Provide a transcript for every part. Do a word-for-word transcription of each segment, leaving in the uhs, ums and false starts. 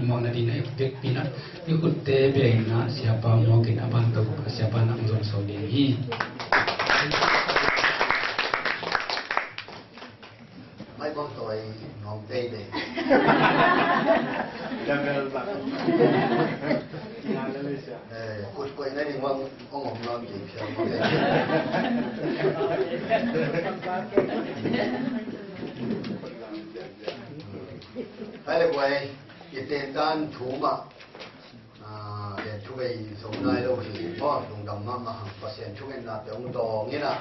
Mawhna ding a i vekpi in ah i khutte bia in ah siapa mawk in a ban tawh siapa in ah hong zon sawn ding hi. Mai bang tawi nuam teitei. Level bang. Eh, kut koihna ding bang hong om nawn kei phial mawk. Hai le guai, i tentan thu mah, ah, den thuvei zo nai lo hi maw, lungdam mahmah hang. Pasian thungetnate hong dawng in ah,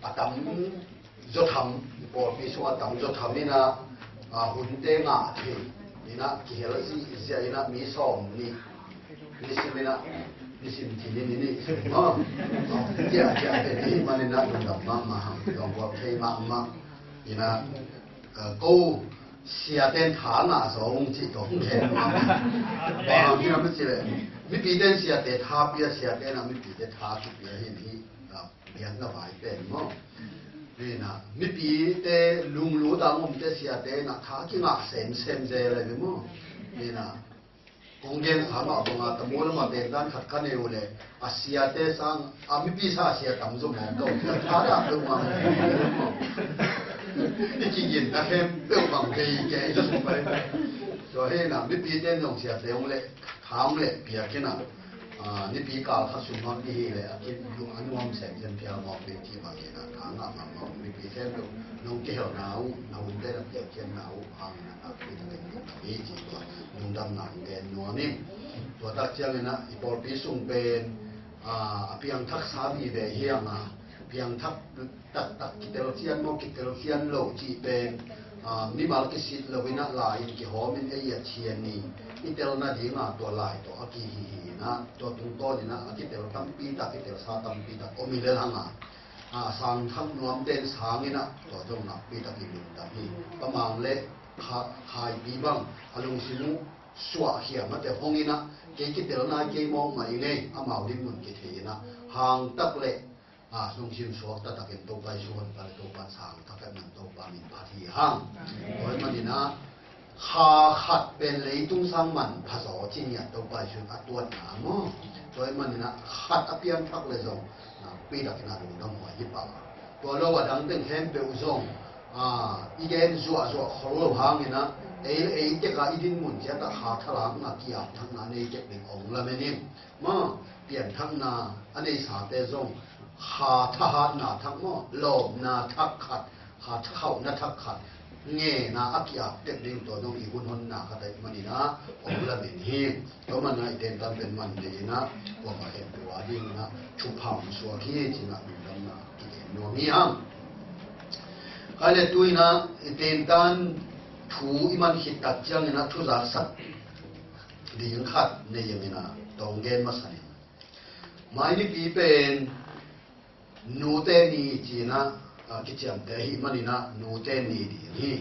a tam zaw tham, pawlpi sungah a tam zaw tham in ah, ah, hunte ngah thei in ah kihel ziahziah in ah mi sawm nih nisim in ah, nisim ci ni, ni nih sung maw, ah, ziahziah te ni man in ah lungdam mahmah hang, dawng guak thei mahmah in ah, ah, ko siate in tha ngah zaw ung cih tawh hong gen nuam. Bang hang hiam cih leh mipite in siate tha pia, siate in ah mipite tha kipia hi in hi. Ah, biakna vai pen maw. Hi in ah mipite lunglut a hong omte siate in ah tha kingah semsem zel hi maw. Hi in ah kong gen kha mah bang a, tamu lam a tentan khat ka nei uh leh a siate sang a mipi sa a sia tam zaw mawk ka uh, ka tha dah peuhmah mawk. I kiginna khempeuh bang kei kei zaw sung pai. Tua hi in ah mipite in zong siate hong leh, tha hong leh piak in ah, ah, nipi kal khat sung hong i hih leh a kip lung a nuam semsem phial mawk ding cih bang hi in ah, tha ngah mahmah mipi khempeuh nong kihelna uh, na hunte na piakkhiatna uh hang in ah nakpi takin ding hi cih tua lungdamna hong gen nuam ing. Tua tak ciangin ah i pawlpi sung pen, ah, a piangthaksa vive hi hang a, piangthak taktak kitelkhian maw, kitelkhian lo cih pen, ah, mimal kisit lo in ah lai-in kihawm in ei a thian ni, i tel nading a tua lai tawh a kihi hi in ah, tua tungtawn in ah a kitel tampi tak, kitelsa tampi tak om hi lel hang a, ah, sangthak nuamte in sang in ah tua zong nakpi tak i lungdam hi. Pa Mang le Kha-, Khaipi bang a lungsim uh suahkhia mate hong in ah, kei kitel nai kei mawk mah ing ei, amau dinmun kithei in ah, hang tak le, ah, lungsim suak taktakin Topa Jesu honpa le Topa in sang taktak man Topa min phat hi hang. Tua ahih manin ah kha khat pen leitung sang manpha zaw ci ngiat Topa Jesu in a tuatna maw. Tua ahih manin ah khat a piangthak le zong nakpi takin a lungdam huai hi pah. Tua lo a dang teng khempeuh zong, ah, i gen zuahzuah khol lo hangin ah, ei le ei tek a i dinmun ciat ah kha thalakna kiapthakna nei tek ding ong lamen in. Maw, pianthakna a neisate zong kha thahatna thak maw, lawpna thak khat, kha thakhauhna thak khat, ngen a a kiap tek ding tua zong i hun honna khat ahih manin ah ong lamen hi. Tua man ah i tentan pen man dei in ah kuamah khempeuh a ding in ah thupha hong suak hi ci-in ah lungdamna kigen nuam hi hang. Khai le tu-in ah i tentan thu i man khit tak ciangin ah thuzaksak ding khat nei ing in ah tawng gen masa ning. Mai nipi pen nute ni ci-in ah, ah, kiciamteh ahih manin ah nute ni ding hi.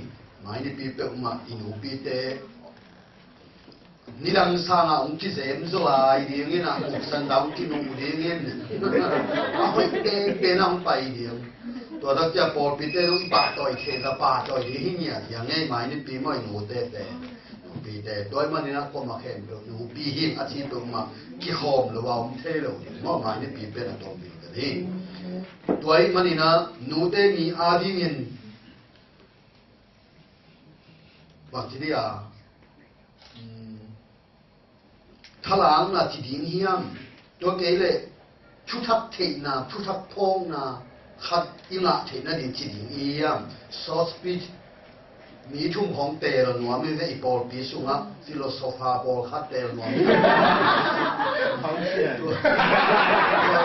Mai nipi peuhmah i nupite nidang sangah hong kizem zaw lai dingin ah, uksan dah hong kinuh dingin a hoih penpen ah hong pai ding. Tua tak ciang pawlpite zong i pahtawi thei, za pahtawi ding hi ngiat hiang ei, mai nipi maw i nute pen. Nupite, tua ahih manin ah kuamah khempeuh nupi hi a ci peuhmah kikhawm lo a om thei lo ding maw, mai nipi pen a tawm ding ka ding. Tua ahih manin ah nute ni a dingin bang ci dih a, um, thalakna ci ding hiam, tua kei leh thuthak theihna, thuthak phawkna khat i ngah theihna ding ci ding i hiam? Short speech mi thum khawng teel nuam hi ve, i pawlpi sungah philosopher pawlkhat teel nuam hi. Tua, tua, tua,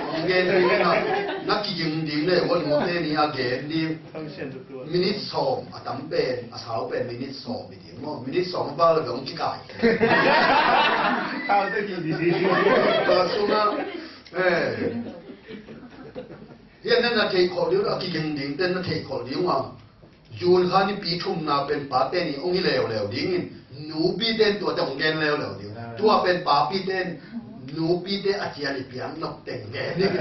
tua, na, na kiging ding le, ua nute ni a gen ding. Minute sawm, a tam pen, a sau pen minute sawm hi ding maw? Minute sawm a bal dong kikai. Tua sungah, eh, hian na na theih khol ding, a kiging ding ten na theih khol ding ua. June kha nipi thumna pen pate ni hong hi leuleu dingin, nupite in tuate hong gen leuleu ding. Tua pen papite in nupite a cian i piang nop teng gen ding.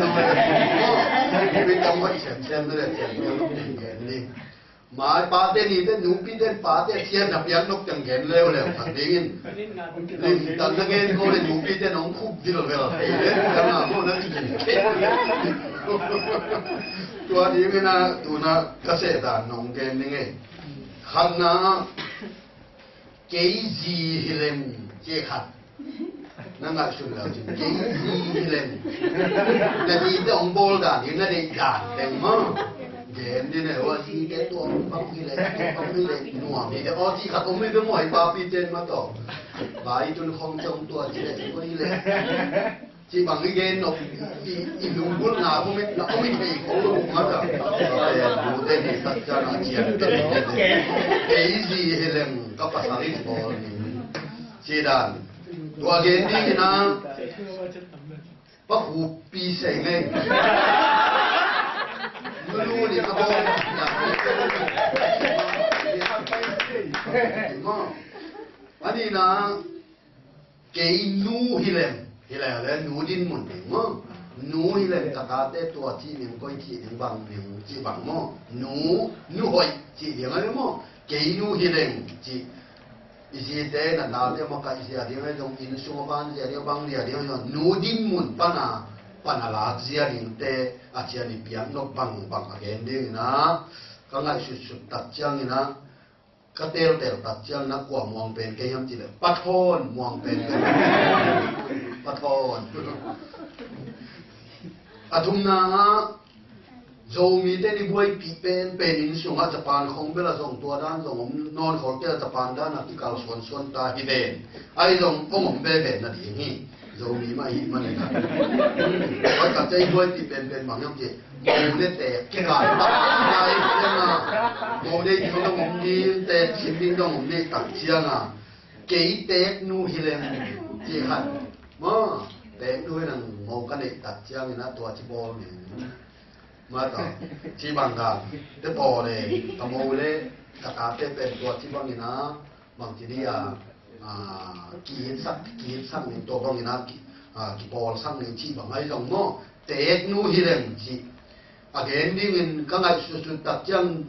Nupite hong hoih semsem na le cian piang nop teng gen ding. Mai pate ni te, nupite pate cian na piang nok teng gen leuleu khat dingin. Limtak na gen ko le nupite nong khup vilvel thei le, tang a ko na kin. Tua dingin a, tuna ka seh dan nong gen ning ei. Khatna, kei zi hi leng ci khat. Na ngaihsun lo cin, kei zi hi leng. Na zite hong bawl dan hi, na deih dan teng maw. Gen ding e, ua zite tua bang hi leng, tua bang hi leng, nuam hi leng. Aw, ci khat om hi ve maw, hi papi ten ma tawh. Vai tun khong cong tua ci leng, tua hi leng. Ci bang i gen nop, i, i lunggulhna om i, na om i thei ko lo ma ta. Nute ni tat ciang a cian te. Kei zi hi leng ka pasal in bawl ni. Ci dan. Tua gen ding in a. Pa khup pi sei ngei. Lu ni ka bawl. Ani na. Kei nu hi leng, hi leng le nu dinmun ding maw. Nu hi leng ka tate tua cih ning, koi cih ning, bang ning cih bang maw. Nu, nu hoih cih ding a maw. Kei nu hi leng cih. I zite na nate maw, ka i zia ding a zong, inn sung a ban zia ding a, bang zia ding a zong, nu dinmun pana, pana lak zia dingte a cian i piak nop bang bang a gen ding in a. Ka ngaihsutsut tak ciangin a, ka teltel tak ciangin a kua muang pen kei hiam cih leh, Pa Thawn muang pen kei. Pa Thawn. A thumna ah, Zomite ni buaipih pen, pen inn sungah Japan khong bel a zong tua dan zong om nawn khol kei a, Japan dan a kikal suansuan ta hi ven. Ahi zong om om veve na ding hi. Zomi mah hi manin a. Oi ka cei buaipih penpen bang hiam cih. Mo le tek kikal tak ciang a. Mo le ding dong om ni, tek sim ding dong om ni tak ciang a. Kei tek nu hi leng ci khat. Mo tek nu hi leng mo ka neih tak ciangin a tua ci bawl ni. Ma ta ci bang ka. Te paw le ka mo le ka tate pen tua ci bangin a. Bang ci ni a, a, kiitsak, kiitsak ning tua bangin a, ki, a, kipawlsak ning cih bang ahi zong maw, teek nu hi leng cih. A gen dingin ka ngaihsutsut tak ciang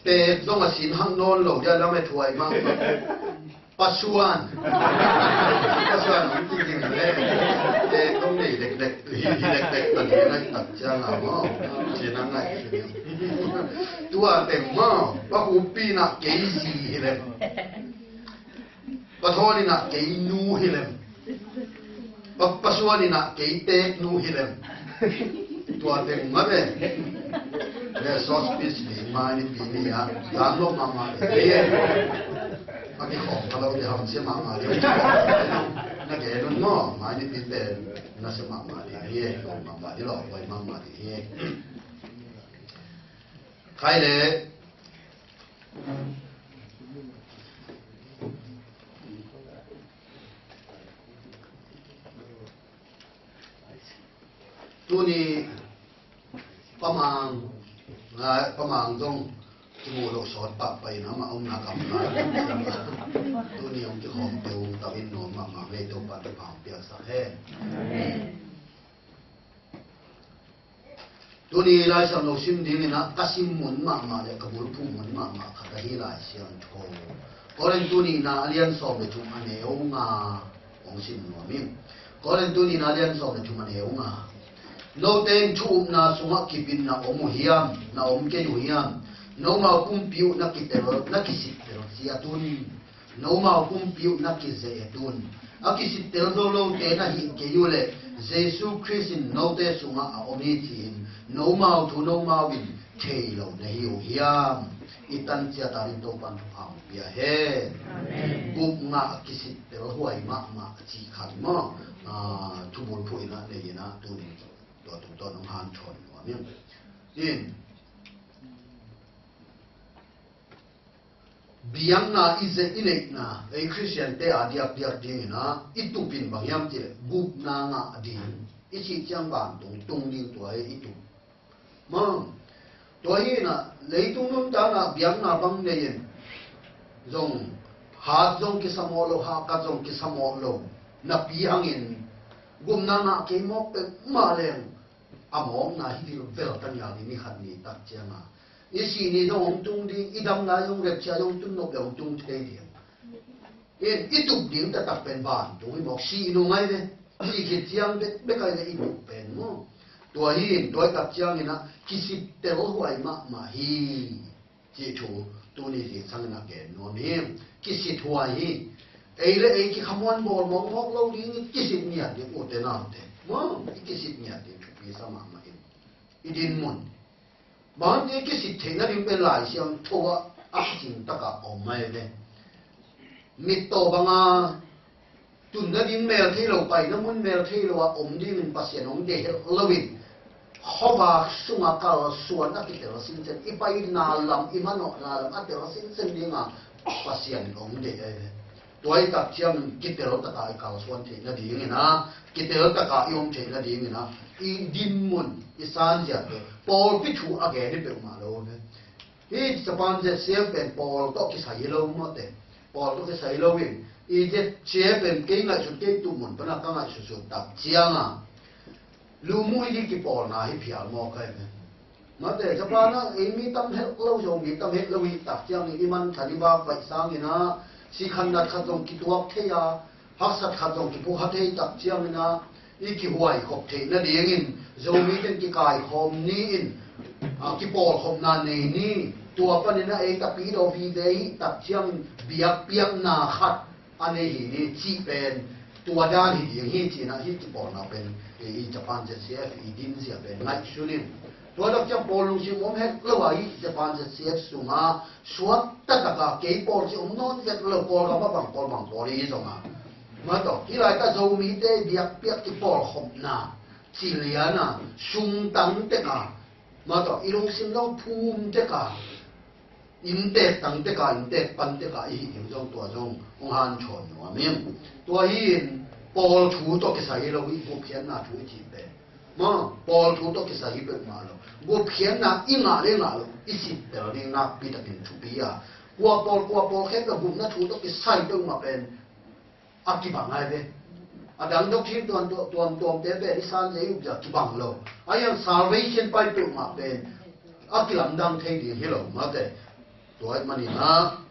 teek zong a sin hak nawn lo dia lam e thuai mah. Pasuan. Pasuan hong ci ding le. Teek zong nei leklek, hi, hi leklek ta ding ngaih tak ciang a maw. Sin a ngaihsut ding. Tua teng maw, pa khup pi na kei zi hi leng. Pa Thawn in a kei nu hi lem. Pa, Pa Suan in a kei teek nu hi lem. Tua teng mah ve. Le sauce piece ding mai ni pi ni a. Zang lo mahmah ding hi. A kikhawm kha lo ding ham sia mahmah ding. Na gen un maw, mai ni pi pen na sia mahmah ding hi. Lo mahmah ding lo, wai mahmah ding hi. Khai le. Tuni Pa Mang, ah, Pa Mang zong kimu lo sawt pahpah in amah omna kam lai. Tuni hong kikhawm peuh tawh in nuam mahmah ve, Topa thupha hong piaksak hen. Tuni Lai Siangtho sim dingin ah ka sim mun mahmah le ka bulphuh mun mahmah khat ahi Lai Siangtho. Korin tuni na a lian sawm le thum a neu nga hong sim nuam ing. Korin tuni na a lian sawm le thum a neu nga. Note in thu upna sungah kipin na om uh hiam, na om kei uh hiam? Nomau pumpi uh na kitel, na kisittel ciat un. Nomau pumpi uh na kizet un. A kisittel zo lote na hih kei uh leh Jesu Khrist in note sungah a om hi ci-in nomau thu nomau in thei lo na hi uh hiam? I tan ciat a ding Topa'n thupha hong pia hen. Amen. Gupna a kisittel huai mahmah cih khat maw, ah, thubulphuh in a nei in a tuni tua tungtawn hong hanthawn nuam ing. In biakna i ze i neihna, ei Khristiante a diakdiak dingin ah i tupin bang hiam cih leh gupna ngah ding. I cih ciang vantung tung ding tua hi i tup. Mang. Tua hi in ah leitung nuntakna biakna bang nei in zong hat zong kisamawh lo, hahkat zong kisamawh lo napi hangin gupna ngah kei mawk peuhmah leng a mawkna hi ding lo vel ta nial ding ni khat ni tak ciang a. I sih ni zong hong tung ding, i dam lai zong, rapture zong tun nop le hong tung thei ding. In, i tup ding taktak pen vantung hi mawk, sih nung ai ve. Sih khit ciang bek, bek ai ve i tup pen maw. Tua hi in, tua i tak ciangin ah, kisittel huai mahmah hi. Cih thu, tuni zingsangin a gen nuam hi. Kisithuai hi. Ei le ei kikhamuan bawl mawkmawk lo ding, i kisit ngiat ding, ute naute. Maw, i kisit ngiat ding thupi sa mahmah in. I dinmun. Bang hang i kisit theihna ding pen Lai Siangtho ah a cing takah om mai ve. Mittaw banga tun nading mel thei lo, paina mun mel thei lo a om dingin Pasian hong deih hetlo in, khuavak sunga kalsuan a kitel sinsen, i paina lam, i manawhna lam a tel sinsen dinga Pasian hong deih ahi ve. Tua i tak ciangin kitel taka i kalsuan theih nadingin a, kitel taka i om theih nadingin a, i dinmun, i sanziate, pawlpi thu a gen hi peuhmah lo ve. Hih Japan Z C F pen pawl tawh kisai hi lo mawte. Pawl tawh kisai lo in, i Z C F pen kei ngaihsut, kei tuh mun pana ka ngaihsutsut tak cianga, lumuh i ding kipawlna hi phial mawk ahi ve. Mawte, Japan ah ei mi tam het lo, Zomi tam het lo i tak ciangin i manthan i vakvaih sangin ah, sikhan nat khat zong kituak thei a, haksat khat zong kiphuh kha thei tak ciangin ah, i kihuai khop theih nadingin Zomi ten kikaikhawm ni-in, a, kipawlkhopna nei ni. Tua panin ah ei tapidaw vive hi tak ciangin biakpiakna khat a nei hi ni cih pen tua dan hi ding hi, ci-in ah hih kipawlna pen i, i Japan Z C F i dinzia pen ngaihsun in. Tua tak ciang pawl lungsim om het lo a, hih Japan Z C F sungah suakta taka kei pawl ci om nawn zet lo, Kawlgam ah bang pawl bang pawl i hi zongah, mawtaw, hih laitak Zomite biakpiak kipawlkhopna ci liana sungtang teka, mawtaw, i lungsim zong phum teka, inntek tang teka, inntek pan teka i hih ding zong, tua zong hong hanthawn nuam ing. Tua hi in, pawl thu tawh kisai hi lo hi, gupkhiatna thu i cih pen. Maw, pawl thu tawh kisai hi peuhmah lo. Gupkhiatna i ngah le ngah lo, i sittel ding nakpi takin thupi a. Kua pawl, kua pawl khempeuh gupna thu tawh kisai peuhmah pen a kibang ai ve. A dang doctrine tuam, tuam, tuamtuamte pen i san le i up zia kibang lo. A hiang salvation pai peuhmah pen a kilamdang thei ding hi lo mawte. Tua ahih manin ah,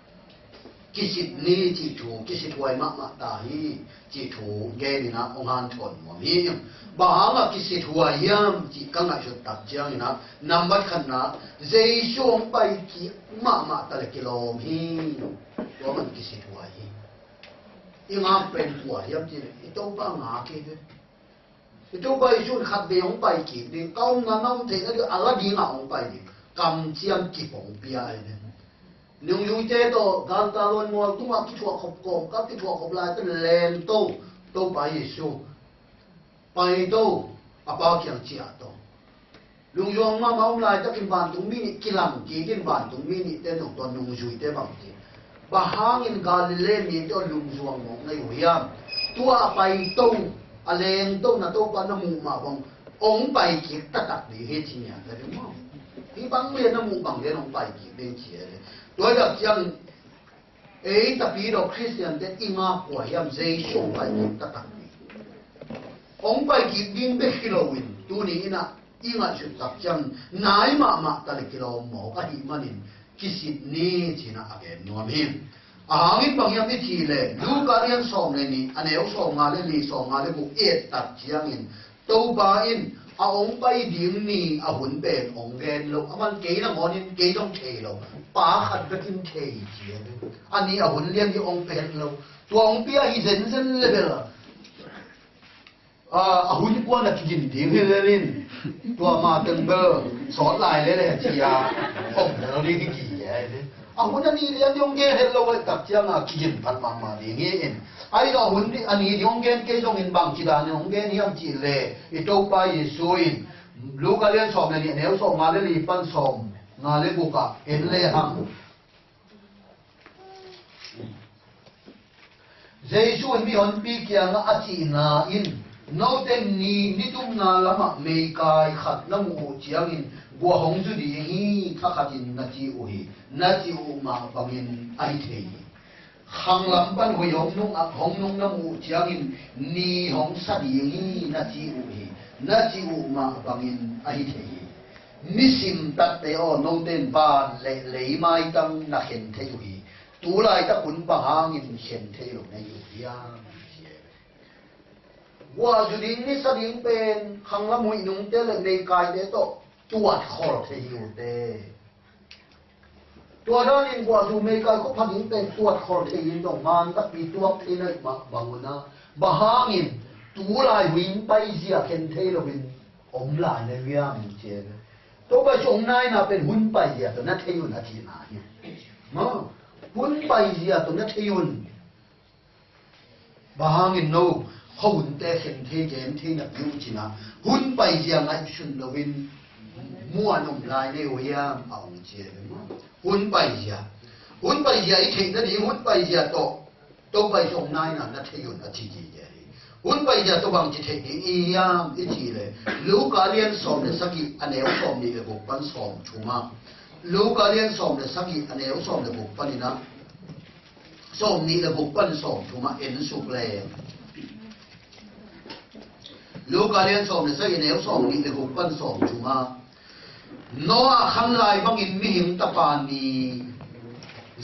kisit ni cih thu, kisithuai mahmah ta hi cih thu genin ah hong hanthawn nuam hi. Bang hangah kisithuai hiam cih ka ngaihsut tak ciangin ah, nambat khatna, Jesu hong pai kik mahmah ta le kilawm hi. Tua man kisithuai hi. I ngak pen kua hiam cih leh, i Topa ngak hi ve. I Topa Jesu in khatvei hong pai kik ding, ka omna na om theihna ding a la dingah hong pai ding. Kamciam kip hong pia hi ve. Nungzuite tawh galkal luan mual tungah kithuah khop kawm, ka kithuah khop lai tawh lengto, Topa Jesu. Paito, a Pa kiang ciahto. Lungzuang mahmah om laitakin vantung mi nih kilam kikin, vantung mi nihte nong tua nungzuite bang ci. Bang hangin Galilee mite aw lungzuang mawk na hi uh hiam? Tua a paito, a lengto na Topa na muh mah bang hong pai kik taktak ding hi ci nia ka ding maw? Hih bang lian na muh bang lian hong pai kik ding ci a le. Tua hi tak ciang ei tapidaw Khristiante i ngak kua hiam? Jesu hong pai kik taktak ding. Hong pai kik ding bek hi loin, tuni in ah i ngaihsut tak ciang nai mahmah ta le kilawm mawk ahih manin kisit ni ci-in ah a gen nuam hi. A hangin bang hiam i cih leh, Luka lian sawm le nih, a neu sawmnga le li, sawmnga le guk i et tak ciangin, Topa in a hong pai ding ni a hun pen hong gen lo. A man kei nangawnin kei zong thei lo, Pa khat bekin thei ci a ve. A ni a hun lian hi hong pia het lo. Tua hong pia hi zenzen le bel a, a, a hun kuan a kigin ding hi lel in, tua ma teng bel sawt lai lel e ci a, om lel ding hi ki e. A hun a ni lian ding hong gen het lo, a tak ciang a kigin phat mahmah ding hi in. Ahi zong a hun a ni ding hong gen kei zongin bang ci danin hong gen hiam cih leh, i Topa Jesu in Luka lian sawm le nih, a neu sawmnga le li pan sawmnga le guk ah en le hang. Jesu in mihonpi kiangah a cihna in, note ni, nitumna lamah meikai khat na muh uh ciangin, gua hong zu ding hi, thakhatin na ci uh hi, na cih uh mah bangin ahi thei hi. Khanglam pan huih hong nung, hong nung na muh uh ciangin, ni hong sa ding hi, na ci uh hi, na cih uh mah bangin ahi thei hi. Nisim tatte aw, note in van le lei maitang na khen thei uh hi. Tu laitak hun bang hangin khen thei lo na hi uh hiam? Guahzu ding nisa ding pen khanglam huih nungte le meikaite tawh tuat khol thei hi uh te. Tua danin guahzu meikai khua pha ding pen tuat khol thei in dong man takpi tuak thei na hih mah bang un a, bang hangin tu lai hun paizia khen thei loin om lai na hiam in ci ve. Topa sung naina pen hun paizia tawh na thei un a cihna hi. Maw, hun paizia tawh na thei un. Bang hangin no khuahunte khen thei, gen thei na pi uh cin a, hun paizia ngaihsun loin muan om lai na hi uh hiam a hong ci a ve maw. Hun paizia, hun paizia i theih nading, hun paizia tawh Topa sung naina na thei un a ci gige hi. Hun paizia tawh bangci theih ding i hiam i cih leh, Luka lian sawm le sagih a neu sawm nih le guk pan sawm thum ah, Luka lian sawm le sagih a neu sawm le guk panin ah, sawm nih le guk pan sawm thum ah en suk leng. Luka lian sawm le sagih a neu sawm nih le guk pan sawm thum ah, Noah khan lai bangin mihing tapa ni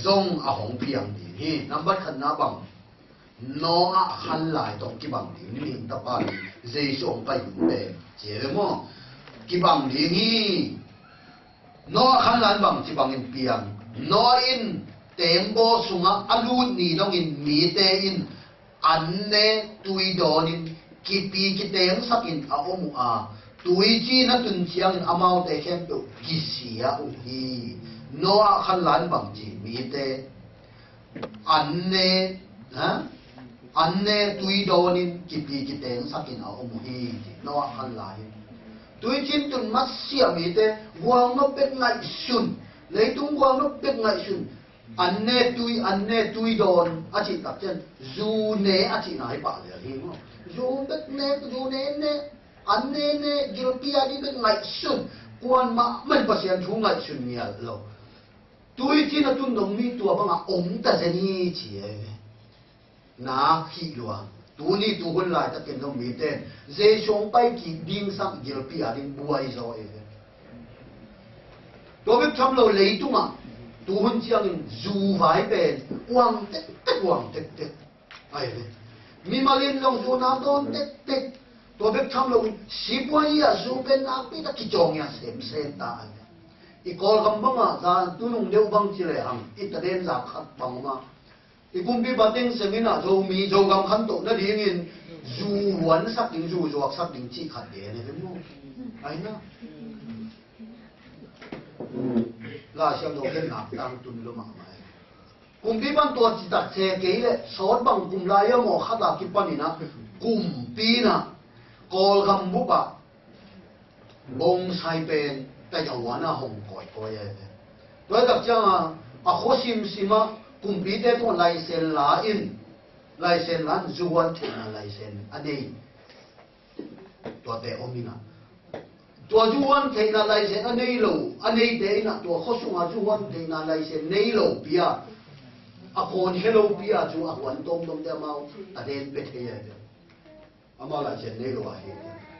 zong a hong piang ding hi. Nambat khatna bang, Noah khan lai tawh kibang ding, mihing tapa ni Jesu hong pai ding pen ci a ve maw? Kibang ding hi. Noah khan lai bangci bangin piang? Noah in tengbaw sungah a lut ni dongin mite in an ne, tui dawnin kipi kitengsakin a om uh a, tuici na tun ciangin amaute khempeuh kisia uh hi. Noah khan lai bangci mite an ne, ha? An ne, tui dawnin kipi kitengsakin a om uh hi. Noah khan lai in tuicin tun masiah mite gualnop bek ngaihsun, leitung gualnop bek ngaihsun. An ne tui, an ne tui dawn a cih tak ciang zu ne a cihna hi pah lel hi maw? Zu bek ne, zu ne ne, an ne ne, gilpi a ding bek ngaihsun. Kuan mahmah in Pasian thu ngaihsun ngial lo. Tuicin a tun dong mi tua bangah om ta zen hi ci e. Na khih lua. Tuni tuhun laitakin dong mite Jesu hong pai kik ding sang gilpi a ding buai zaw e. Tua bek tham lo leitungah tuhun ciangin zu vai pen uang tektek, uang tektek. Ai ve. Mimal in zong zuna dawn tektek. Tua bek tham lo sipuai ah zu pen nakpi tak kicawng ia semsem ta ai ve. I Kawlgam bangah za tunung deuh bang ci lehang i taden za khat bang om a, i kumpipa teng sem in ah Zomi, Zogam khantoh nadingin zu huansak ding, zu zuaksak ding cih khat gen e ve maw? Ai na. Laisiangtho gen nak tang tun lo mahmah e. Kumpipan tua citak ce kei leh sawt bang kum lai a maw khat a kipanin ah kumpi in ah Kawlgam bup ah bonsai pen taiahuan a hong kawikawi a hi. Tua hi tak ciangin a khua simsim ah kumpite tungah laisen la in, laisen la in zuhuan theihna laisen a nei tuate om in ah, tua zuhuan theihna laisen a nei lo, a neite in ah tua khua sungah zuhuan theihna laisen nei lo pi a, a khawnkhia lo pi a, zu a huan tawmtawmte amau a den pia thei a hi. Amau laisen nei lo a hi.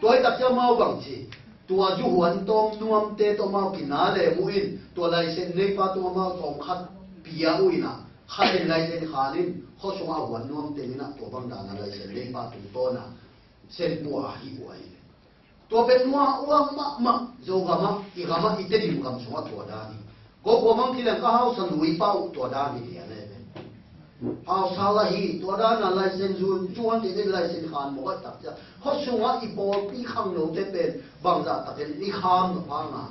Tua hi tak ciang amau bang ci, tua zuhuan tawm nuamte tawh amau kina le mu in, tua laisen neipa tawh amau tawm khat pia uh in ah, khat in laisen khan in, khua sungah huan nuamte in ah, tua bang dan a laisen neipa tungtawn a sen pua a hi uh a hi. Tua pen nuam uang mahmah, Zogam ah, i gam ah, i Tedim gam sungah tua dan hi. Ko kuamang kileng ka hausa lui pa uh tua dan hi lian e. Hausa la hi, tua dan a laisen zun, zuhuan te den laisen khan mawk a tak ciang. Khua sungah i pawlpi khangnote pen bangzah takin i kham na panga.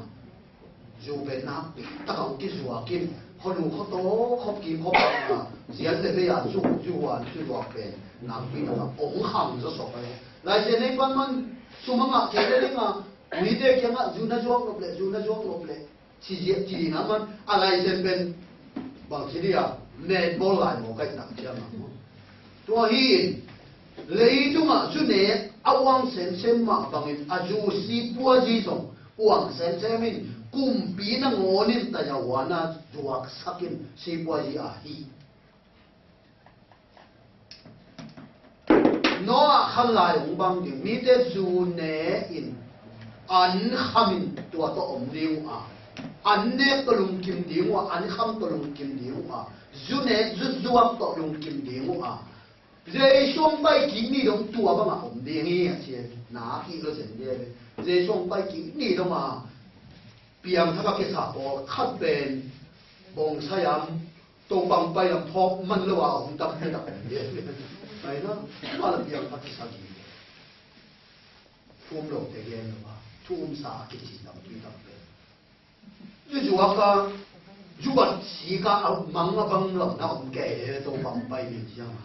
Zu pen nakpi tak a hong kizuak in, khuanu khuataw, khuakim, khuapang a, zian le vei a zu, zuhuan, zuzuak pen nakpi tak a hong khang zawsawk a hi. Laisen neipan man sum a ngah kei le ding a, mite kiangah zu na zuak nop leh, zu na zuak nop leh, ci ziah ci ding a man, a laisen pen bang ci ding a, men bawl lai maw kaih tak ciang a maw. Tua hi in, leitungah zu ne a uang semsem mah bangin a zu sipuazi zong uang semsem in, kumpi nangawn in taiahuan a zuaksak in sipuazi a hi. Noah khan lai hong bang ding, mite zu ne in an khamin tua tawh om ding uh a, an nek tawh lungkim ding uh a, an kham tawh lungkim ding uh a, zu nek zu zuak tawh lungkim ding uh a, Jesu hong pai kik ni dong tua bangah om ding hi a ci. Na kik lo zen ding hi. Jesu hong pai kik ni dong a piangthak a kisa pawl khat pen bawngsai am, Topa hong pai lam phawk man lo a hong tam hi tak om ding hi. Ai na, ma la piangthak kisa ding. Thum lo te gen lo a, thum sa a kici tampi tampi. Zuzuak a, zubat sik a, a mang a bang lo na om kei he, Topa hong pai ni ciang a.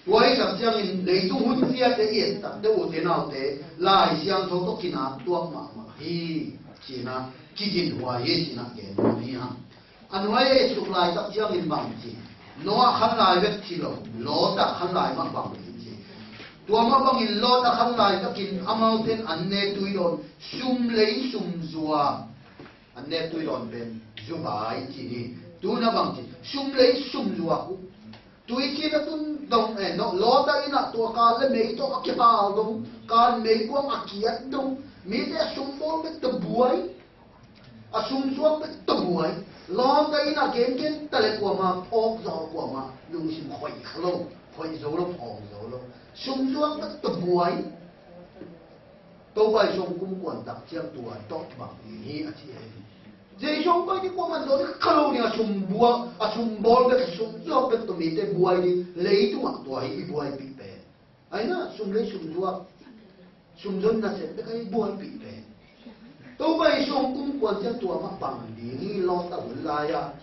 Tua hi tak ciangin leitung hun ciate i et tak te, ute naute, Lai Siangtho tawh kinat tuak mahmah hi. Cina, kigin huai hi cina gen hi hang. A nuai a et suk laitak ciangin bang ci, Noah khan lai bek ci lo, Lot a khan lai mah bang ding ci. Tua mah bangin Lot a khan laitakin amaute in an ne tui dawn, sum lei sum zuak. An ne tui dawn pen zubai ci ni. Tu na bang ci, sum lei sum zuak uh. Tui cin a tun dong, eh, no, Lot a inn ah tua kan le mei tawh a kihal dong, kan meikuang a kiat dong, mite a sum bawl bek tawh buai. A sumzuak bek tawh buai. Lawngte in a gengen ta le kuamah phawk zaw, kuamah lungsim khoih kha lo, khoih zo lo, phawng zo lo. Sumzuak bek tawh buai. Topa Jesu kum kuan tak ciang tua tawh kibang ding hi a ci hi. Jesu pai ni kuamah zo ding kha lo ding a sumbuak, a sumbawl bek, a sumzuak bek tawh mite buai ding, leitungah tua hi i buaipih pen. Aina, sum lei sumzuak, sumzon nasep bek a i buaipih pen. Topa Jesu hong kum kuan ciang tua mah bang ding hi. Lot a hun lai-a,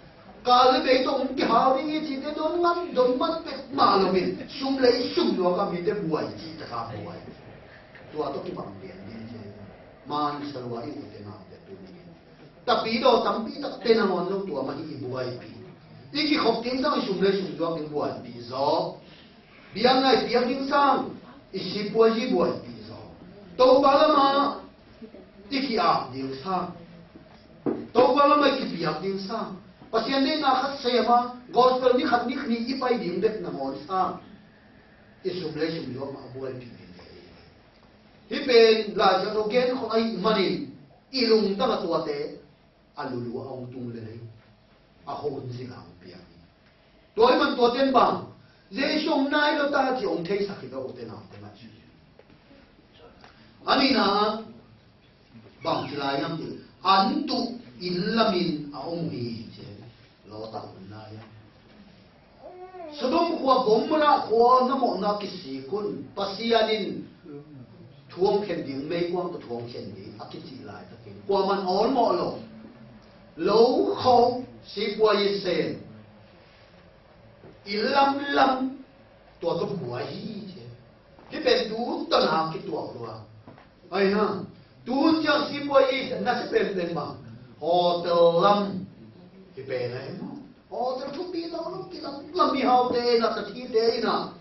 kal le mei tawh hong kihau ding hi cite don ngan, don man pek mah lo in, sum lei sumzuak a mite buai cih tak a buai. Tua tawh kibang lian ding hi. Mansa lua i ute naute tuni in, tapidaw tampi takte nangawn zong tua mah hi i buaipih. I kikhop ding sang, i sum lei sumzuak ding buaipih zaw. Biakna i piak ding sang, i sipuazi buaipih zaw. Topa lamah i ki-ap ding sang, Topa lamah i kipiak ding sang, Pasian deihna khat sem a, gospel ni khat ni khat ni i pai ding bek nangawn sang, i sum lei sumzuak mah a buaipih ding hi. Hih pen Lai Siangtho gen khawng ahih manin i lungtang a tuate a lulu a hong tung lel hi. A hun zing a hong piang hi. Tua ahih man tuate in bang, Jesu hong nai lo ta ci hong theisak hi ka ute naute mah ci. A nihna bang ci lai hiam cih leh, an tuh inn lamin a om uh hi ci. Lot a hun lai hiam. Sodom khua, Gomorrah khua na mawhna kisik un, Pasian in thu hong khen ding, meikuang tawh thu hong khen ding a kicih laitakin kuaman awlmawh lo. Lo khawng, sipuazi sem, inn lamlam, tua tawh buai hi ci. Hih pen tu hun tawh na kituak lua. Ai ha. Tu hun ciang sipuazi nasep penpen bang, hotel lam. Hih pen ahi maw? Hotel thupi lo lo, kilamlam, mihaute in a, tathite in a,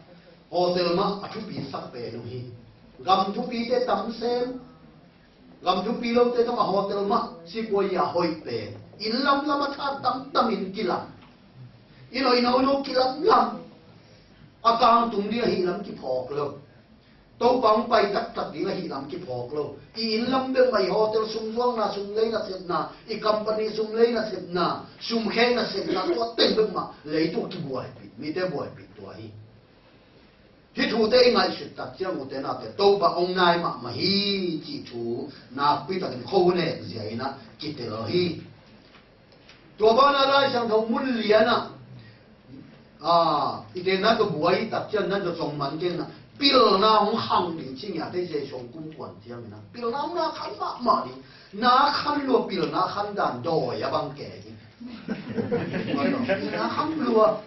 hotel mah a thupi sak pen uh hi. Gam thupite tam sem. Gam thupi lote tawh a hotel mah sipuazi a hoih pen. Inn lamlam a tha tamtam in kilam. Inn hoih nono kilamlam. A kangtum ding ahih lam kiphawk lo. Topa hong pai taktak ding ahih lam kiphawk lo. I inn lam bek mah, i hotel sumzuakna, sum lei nasepna, i company sum lei nasepna, sum khek nasepna, tua teng bek mah leitung kibuaipih, mite buaipih tua hi. Hih thute i ngaihsut tak ciang ute naute, Topa hong nai mahmah hi cih thu nakpi takin khuanek zia in a kitel hi. Tua banah Lai Siangtho mun lianah, ah, i tenna tawh buai tak ciang na tawh cong man kei na, pilna hong khang ding ci ngiat ei, Jesu hong kum kuan ciangin a pilna hong na khan mahmah ding. Na khan lua, pilna khan dan dawi a bang kei hi. Pilna khan lua.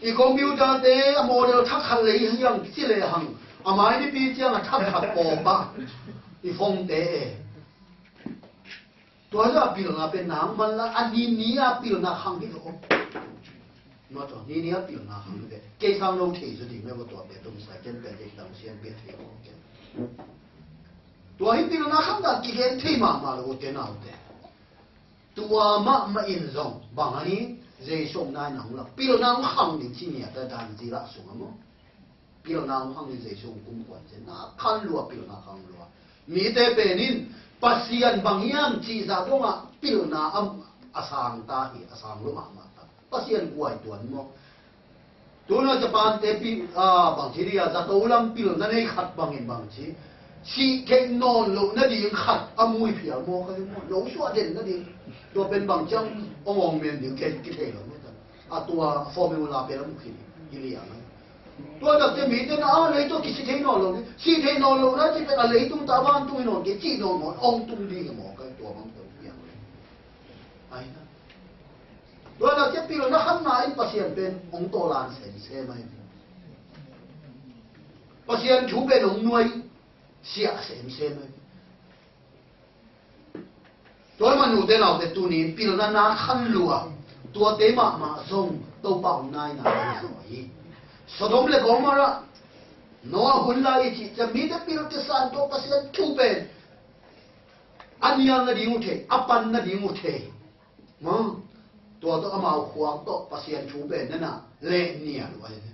I computer-te a model thak khat lei hiang ci le hang, a mai nipi ciang a thak khat pawpa i phone-te e. Tua hi a pilna pen nang man la, a ni ni a pilna khang hi lo. Maw tua, ni ni a pilna khang hi ve. Kei sang lo thei zaw ding me maw tua pen, tum sa ken pen, kei sang sian pen thei lo ken. Tua hi pilna khang dan kigen thei mahmah lo ute naute. Tua mahmah in zong bang a hi, Jesu hong nai nang la pilna hong khang ding ci ngiat a dan zila sung a maw. Pilna hong khang hi, Jesu hong kumkhuan ciang na khan lua, pilna khang lua. Mite pen in Pasian bang hiam cih zah dongah pilna a, a sang ta hi, a sang lua mahmah ta. Pasian kuai tuan maw? Tuna Japan te pi, a, bang ci dia, zato lam pilna nei khat bangin bang ci, sih theih nawn loh nading khat a mui phial maw, ka hi maw? Lo suah den nading. Tua pen bang ciang ong ong men ding kei kithei lo maw? A tua formula pen a mu khin hi liang a. Tua takte mite na a leitung kisih thei nawn lo ni, sih thei nawn lo na ci pen a leitung ta vantung hi nawn kei, cih nawn maw, ong tung ding maw, ka tua bang tua piang. Ai na. Tua na cia pilna khanna in Pasian pen hong tawlan semsem ahi. Pasian thu pen hong nuai siah semsem ahi. Tua mah nute naute tuni pilna na khan lua, tuate mahmah zong Topa hong naina ahi zaw hi. Sodom le Gomorrah, Noah hun lai i cih cia mite pil kisan tua Pasian thu pen a nial nading uh thei, a pan nading uh thei. Maw, tua tawh amau khuak tawh Pasian thu pen nana leh nial uh ahi ve.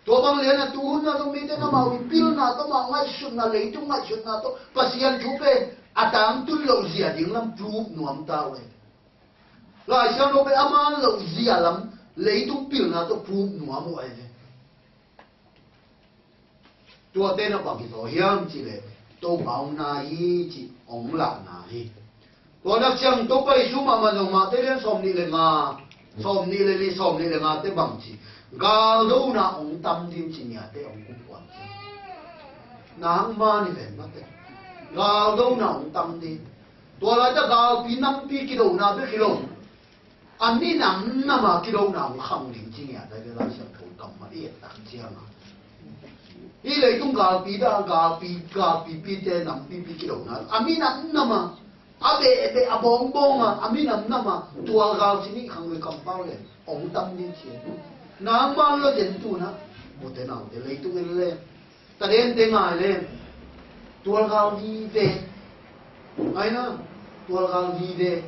Tua bang lian a tuhun na tawh mite na amau i pilna tawh amau ngaihsutna, leitung ngaihsutna tawh Pasian thu pen a tangtun loh zia ding lam proof nuam ta uh ahi ve. Lai Siangtho pen a man loh zia lam leitung pilna tawh proof nuam uh ahi ve. Tuate na bang hi zaw hiam cih leh Topa hong nai hi cih hong lahna hi. Tua nak ciang Topa Jesu mahmah zong Matthai lian sawm nih le nga, sawm nih le li, sawm nih le nga te bang ci, galdona hong tam ding ci, niate hong kumkuan ci. Nangma ni ven mate. Galdona hong tam ding. Tua laita galpi nampi kidona bek hi lo. A minam nama kidona hong khang ding ci ngiat a, Lai Siangtho kammal i et tak cianga. Hih leitung galpi da, galpi, galpipite nampipi kidona. A minam nama, a behbeh, a bawngbawng a, a minam nama, tualgal ci nih khang lui kampau le, hong tam ding ci. Nangma lo zen tuna, mute naute leitung en le. Ka dente ngai le, tualgal vive. Ngai na, tualgal vive.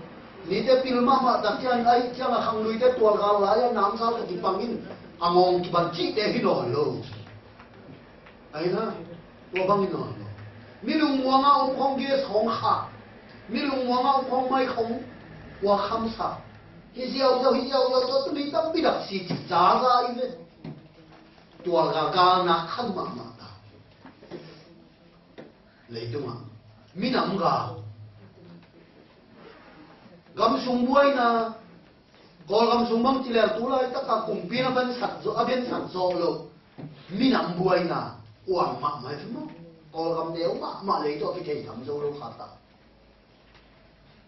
Nite pil mahmah tak ciang ai ciang a khangluite tualgal lai a namsau ka kipangin a ngawng kiban cihte hi nawn lo. Ai na, tua bang hi nawn lo. Mi lungmuang a om khong gas khong kha. Mi lungmuang a om khong mai khong kua khamsa. Hi ziauziau, hi ziauziau, tua tumi tampi dak si ci zaza i ve. Tualgal galna khan mahmah ta. Leitungah minam gal, gam sung buaina, Kawlgam sung bang ci leng tu laitak a kumpi na bensak zawh, a bensak zawh lo. Minam buaina uang mahmah hi maw? Kawlgam neu mahmah, leitung a kithei tham zo lo kha ta.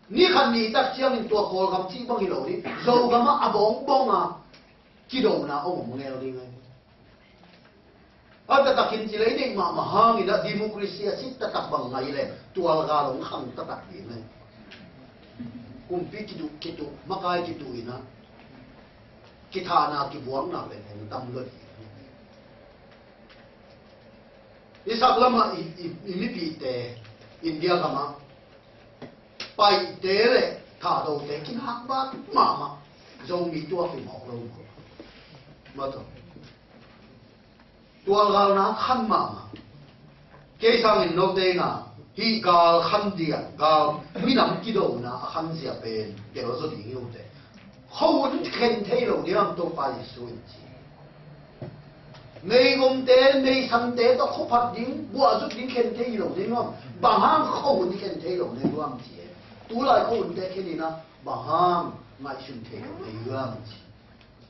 Ni khat ni tak ciangin tua Kawlgam cih bang hi lo ding, Zogam ah a bawngbawng a kidona om om ngel ding ahi. A taktakin ci lei deih mahmah hangin a democracy a sit taktak bang ngai le tualgal hong khang taktak ding ahi. Kumpi kiduh kiduh, makai kiduh in a kithahna kibuakna pen hong tam lo ding. I sak lamah i, i, i mipihte India gamah Paite le Thadote kinakbat mahmah. Zomi tuak hi mawk lo maw? Maw taw. Tualgalna khan mahmah. Kei sangin note na hih gal khan dia, gal minam kidona a khan zia pen tel zaw ding hi ute. Khuahun khen thei lo diam Topa Jesu in ci. Meigumte, meisante tawh khuaphat ding, buahzuk ding khen thei lo nei nuam. Bang hang khuahun khen thei lo nei nuam ci e. Tulai khuahunte khen in a, bang hang ngaihsun thei lo nei nuam ci.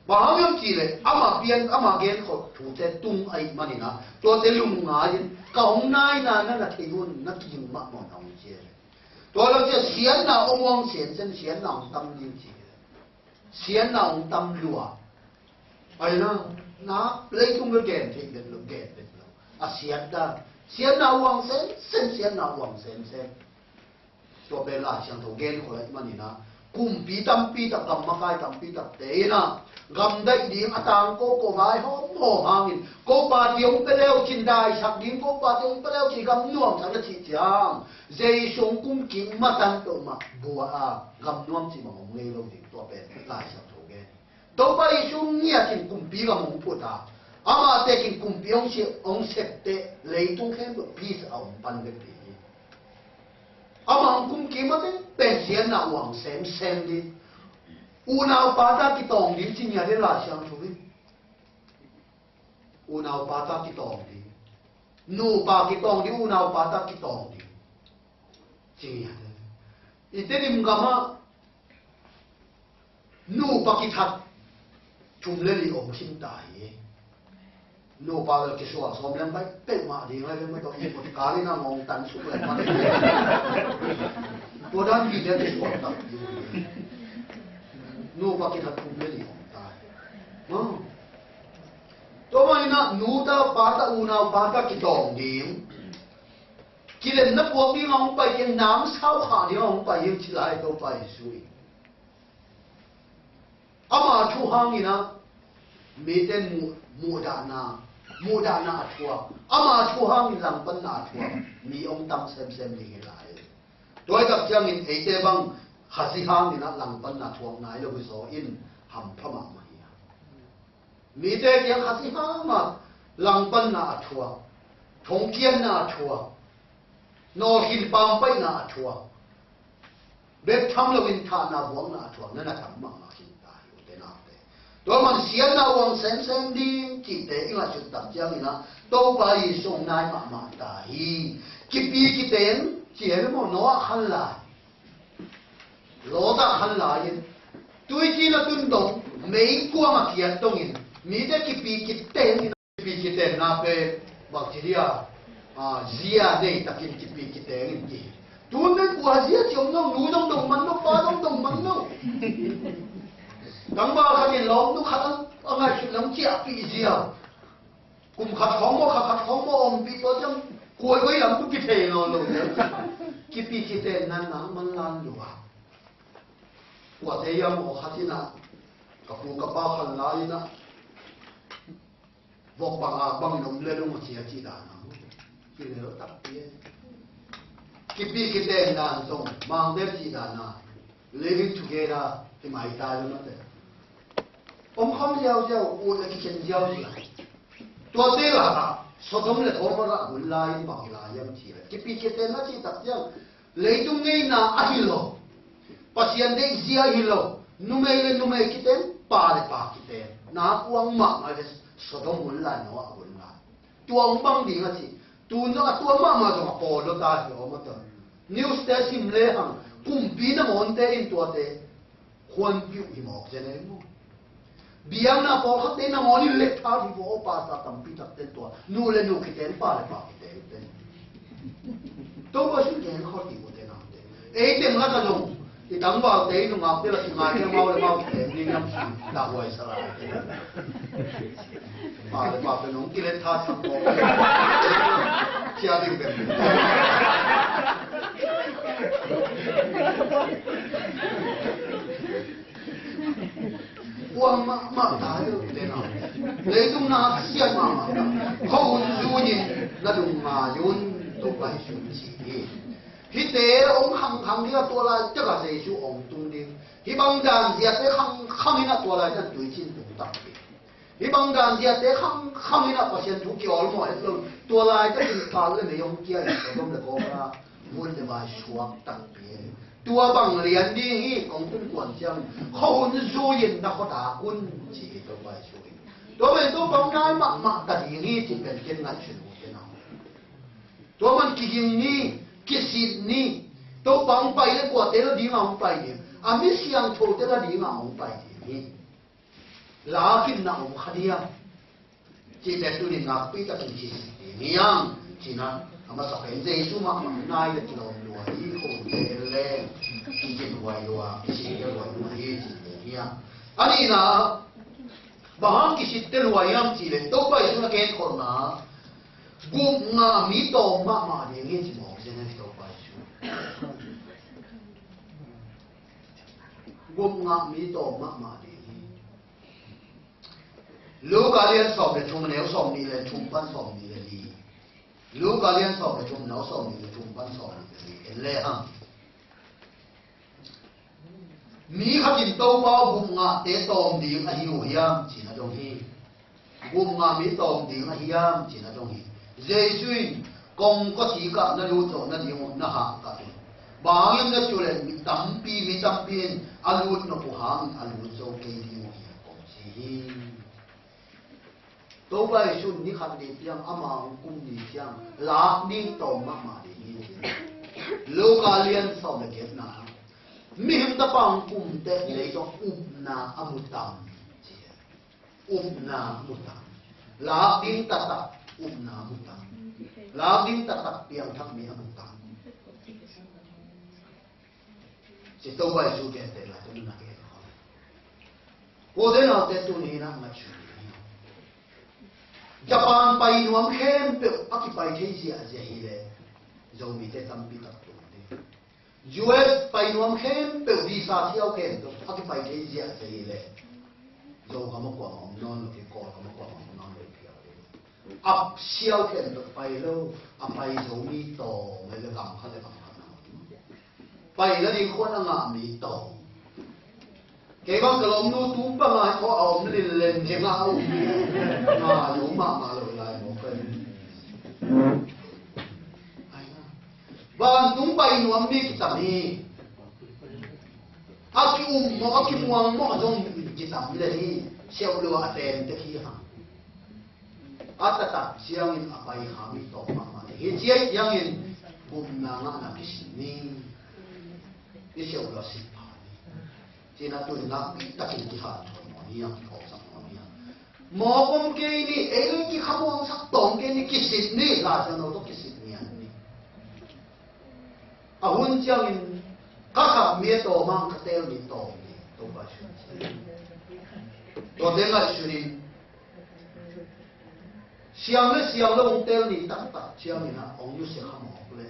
Bang hang hiam cih leh, ama pian, ama genkholh thute tung ahih manin a, tuate lungngai in, ka hong naina na na thei un, na kiging mahmah na hong ci e. Tua lo ciah siatna hong uang sensen, siatna hong tam ding ci e. Siatna hong tam lua. Ai na, na, leitung le gen theih vet lo, gen vet lo. A siat dan. Siatna uang semsem, siatna uang semsem. Tua pen Lai Siangtho gen khol ahih manin a, kumpi tampi tak, gam makai tampi takte in a, gam daih ding a tangko ko vaihawm hawm hangin, ko party hong pia leu cin daisak ding, ko party hong pia leu cin gam nuamsak na cih ciang, Jesu hong kum kik matan peuhmah bua a, gam nuam cih bang hong ngei lo ding, tua pen Lai Siangtho gen. Topa Jesu ngiat in kumpi gam hong phut a, Amah tekin kumpi hong si-, hong sep teh leitung khempeuh peace a om pan bek ding hi. Amah hong kum kik mah teh pen siatna uang semsem ding. Unau pa ta kitawng ding ci ngiat e Lai Siangtho in. Unau pa ta kitawng ding. Nupa kitawng ding, unau pa ta kitawng ding. Ci ngiat e. I Tedim gamah nupa kithat thum le li om khin ta hi. Nupa bel kisual sawm leng bai peuhmah ding lai ve, mah tawh i mut kalin a ngawng tan suk leng mah. Tua dan hi leng kisual tak ding. Nupa kithat thum le li om ta hi. Tua manin ah nu ta pa ta unau pa ta kitawng ding. Kilemna puak ding a hong pai kei, namsau khah ding a hong pai hi ci lai Topa Jesu in. Ama thu hangin ah mite muh, muhdahna, muhdahna a thuak. Ama thu hangin langpanna a thuak mi hong tam semsem ding hi lai. Tua hi tak ciangin eite bang Khazih hangin ah langpanna thuak nai lo hi zaw in hampha mahmah hi a. Mite kiang Khazih hangah langpanna a thuak, thongkiatna a thuak, nawlkhin pampaihna a thuak, bek tham loin thahna buakna a thuak na na tam mahmah khin ta hi ute naute. Tua man siatna uang semsem ding cihte i ngaihsut tak ciangin ah Topa Jesu hong nai mahmah ta hi. Kipi kiteng ci hi maw, Noah khan lai, Lot khan lai in tuici na tun dong meikuang a kiat dongin mite kipi kiteng in, kipi kitenna pen bang ci dia, a, zia nei takin kipi kiteng in ti. Tun pen kua zia ci om lo, nu dong dong man lo, pa dong dong man lo. Tangval khat in lawmnu khat a ngaihsut lam ciahpih zia. Kum khat khawng maw, kha khat khawng maw ompih tua ciang kuai kuai lam tu kithei nawn lo. Kipi kitenna nang man lan lo a. Kuate hiam aw khat in ah ka pu ka pa khan lai in ah vok bang a bangin om le lung a cia cih dan a. Kilel takpi e. Kipi kiten dan zong Mangte cih dan a living together i maitai lo mate. Om kham ziauziau, ut le kikhen ziauziau. Tuate lakah Sodom le Gomorrah hun lai in bang hi lai hiam cih le kipi kiten na cih tak ciang leitung ngeina ahi lo, Pasian deihzia ahi lo, numei le numei kiten, pa le pa kiten, na kuang mahmah le Sodom hun lai, Noah hun lai. Tua hong bang ding a ci. Tun zong a tua mahmah zong a pawl lo ta hi aw mataw. News te sim lehang kumpi nangawnte in tuate huanpih uh hi mawk zen ei maw? Biakna pawlkhatte nangawn in lek thak hi vua aw, pastor tampi takte tua nu le nu kiteng, pa le pa kiteng te. Topa Jesu in gen khawh ti uh te nangte. Ei teng lak a zong i tangvalte i nungakte la kingaite, mau le mau kiteng ding lam sui ta huai sa lai te. Pa le pa pen hong kilet tha sak kawk. Cia ding bek. Kuang mahmah ta deuh te na. Leitung na siat mahmah ta. Khuahun zui-in na lung ngai un, Topa Jesu in ci hi. Hihte hong khangkhang ding a, tua laitak a Jesu hong tung ding. Hih bang dan ziate khangkhang in a, tua laitak tuicin tung tak ding. Hih bang dan ziate khangkhang in a Pasian thu kiawlmawh het lo. Tua laitakin kal le mei hong kia in Sodom le Gomorrah vun le vai suak takpi. Tua bang lian ding hi, kong tun kuan ciang khuahun zui-in na khuadak un, ci hi Topa Jesu in. Tua pen Topa hong nai mahmah ta ding hi, ci pen ken ngaihsun uh te na. Tua man kiging ni, kisit ni. Topa hong pai le kuate la ding a hong pai ding? A mi siangthote la ding a hong pai ding hi. Lakin na om kha diam? Cihte tuni nakpi takin kisik ding hiam? Cihna a masa pen Jesu mahmah nai le kilawm lua hi, khote en leng kikin huai lua, kisik te huai lua hi, cihte hiam? A nihna, bang hang kisitte lua hiam cih leh Topa Jesu na genkholhna, gupna mi tawm mahmah ding hi ci mawk zen hi Topa Jesu. Gupna mi tawm mahmah ding hi. Luka lian sawm le thum, neu sawm nih le thum pan sawm nih le li. Luka lian sawm le thum, neu sawm nih le thum pan sawm nih le li. En le hang. Mi khat in Topa aw, gupngahte tawm ding ahi uh hiam? Ci-in a dong hi. Gupna mi tawm ding a hiam ci-in a dong hi. Jesu in kongkhak kikah na lut zawh nading uh na hahkat uh. Bang hang hiam na cih uh leh mi tampi, mi tampi in a lut nop uh hangin a lut zo kei ding uh hi, a kong ci hi. Topa Jesu in ni khat ni piang, ama hong kum ni piang, lak ding tawm mahmah ding hi. Luka lian sawm le giatna, mihing Tapa hong kum teh leitung upna a mu tam ci hi. Upna a mu tam. Lak ding taktak upna a mu tam. Lak ding taktak piangthak mi a mu tam. Ci Topa Jesu gentehna tawh na gen khawm. Ute naute, tuni in ah ngaihsun ding hi. Japan pai nuam khempeuh a kipai thei ziahziah hi leh Zomite tampi tak tung ding. U S pai nuam khempeuh visa siau khempeuh a kipai thei ziahziah hi leh Zo kham ah kuamah om nawn lo hi, Kawl kham ah kuamah om nawn lo hi phial ding. A siau khempeuh pai lo, a pai zo mi tawm, a le gam khat le gam khat na om. Pai nading khuan a ngah mi tawm. Kei bang ka lawmnu tung bang a khua a om lin len hi ngah uh. Ngah lo mahmah lo lai mawk ka hi. Vantung pai nuam mi kitam hi. A ki-um mawh, a kimuang mawh zong kitam le hi. Siauh lo a tem tek hi hang. A taktak ciangin a pai kha mi tawm mahmah hi. Hi ciai ciangin gupna ngahna kisin ni. I siauh lo a sin pha ni. Cina tun nakpi takin kihanthawn mawh ni, a kithawhsak mawh ni. Mawk om kei ni, ei kikhamuangsak tawm kei ni, kisin ni, Lai Siangtho tawh kisin ni an ni. A hun ciangin ka kap mi a tawm ang, ka teel mi tawm ni, Topa Jesu. Tuate ngaihsun in, siang le siang lo hong teel ni taktak ciangin ah hong nusia kha mawk le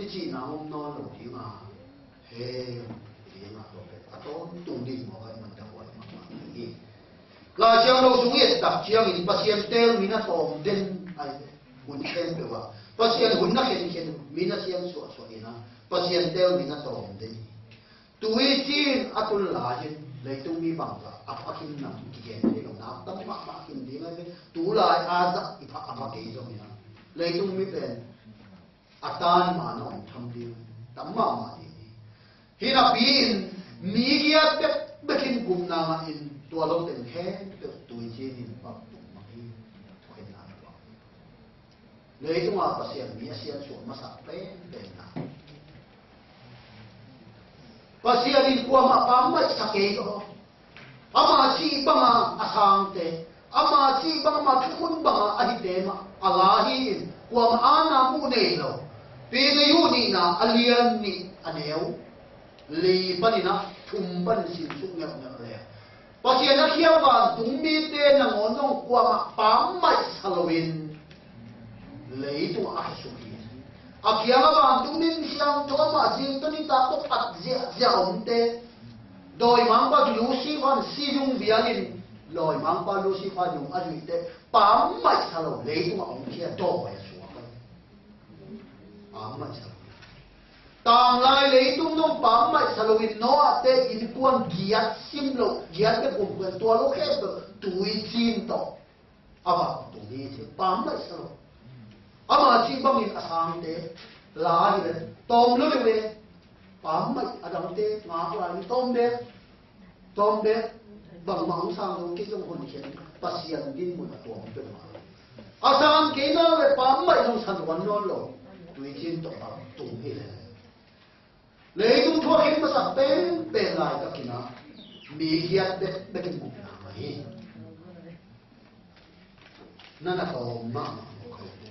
i cihna om nawn lo ding a, he, ding a, tua pen a tawntung ding mawk a, i man dak huai mahmah hi. Lai Siangtho sung i et tak ciangin Pasian teel mi na tawm den ai, hun khempeuh ah Pasian hun na khenkhen, mi na sian suahsuah in ah Pasian teel mi na tawm den hi. Tuiciin a tun lai-in leitung mi bangzah a pha khin nam kigen thei lo, nak tam mahmah khin ding ai ve. Tulai a zah i pha, a pha kei zongin ah leitung mi pen a tan man a om tham ding tam mahmah ding hi. Hi napi-in mi giat bekbek in gupna ngah in, tua lo teng khempeuh tuiciin in pang tung mah hi. Thuakhinna na pang hi. Leitung a Pasian mi a siansuah masak penpen na, Pasian in kuamah pammaih sa kei lo. Ama cih banga a sangte, ama cih banga, ama thukhun banga a hite mah a la hi in, kuamah aana muh nei lo. Peter nihna a lian nih a neu li panin ah thum panin simsuk ngeuhngeuh le, Pasian a khia vantung mite nangawn zong kuamah pammaih sa loin leitungah a kisuk hi. A kiangah vantung min siangtho, amah zingtawh nitak tawh phat ziahziah omte, dawimangpa Lucifer in si zung vialin, dawimangpa Lucifer in zung a zuihte pammaih sa lo leitungah hong khia, dawi a suak a, pammaih sa lo. Tanglai leitung zong pammaih sa loin Noah te innkuan giat sim lo, giat bek um pen tua lo khempeuh tuiciin tawh a vak tung hi ci, pammaih sa lo. Ama cih bangin a sangte la hi le tawm lo deuh e. Pammaih a dangte ngak lai ni, tawm bek. Tawm bek, bangmah hong sang lo kei zong honkhian, Pasian dinmun a tuam peuhmah lo. A sang kei na le pammaih zong sa nuam nawn lo. Tuiciin tawh bang tung hi le. Leitung thuakkhin masak penpen laitakin ah mi giat bekbek in gupna ngah hi. Na na tawm mahmah lo kha hi.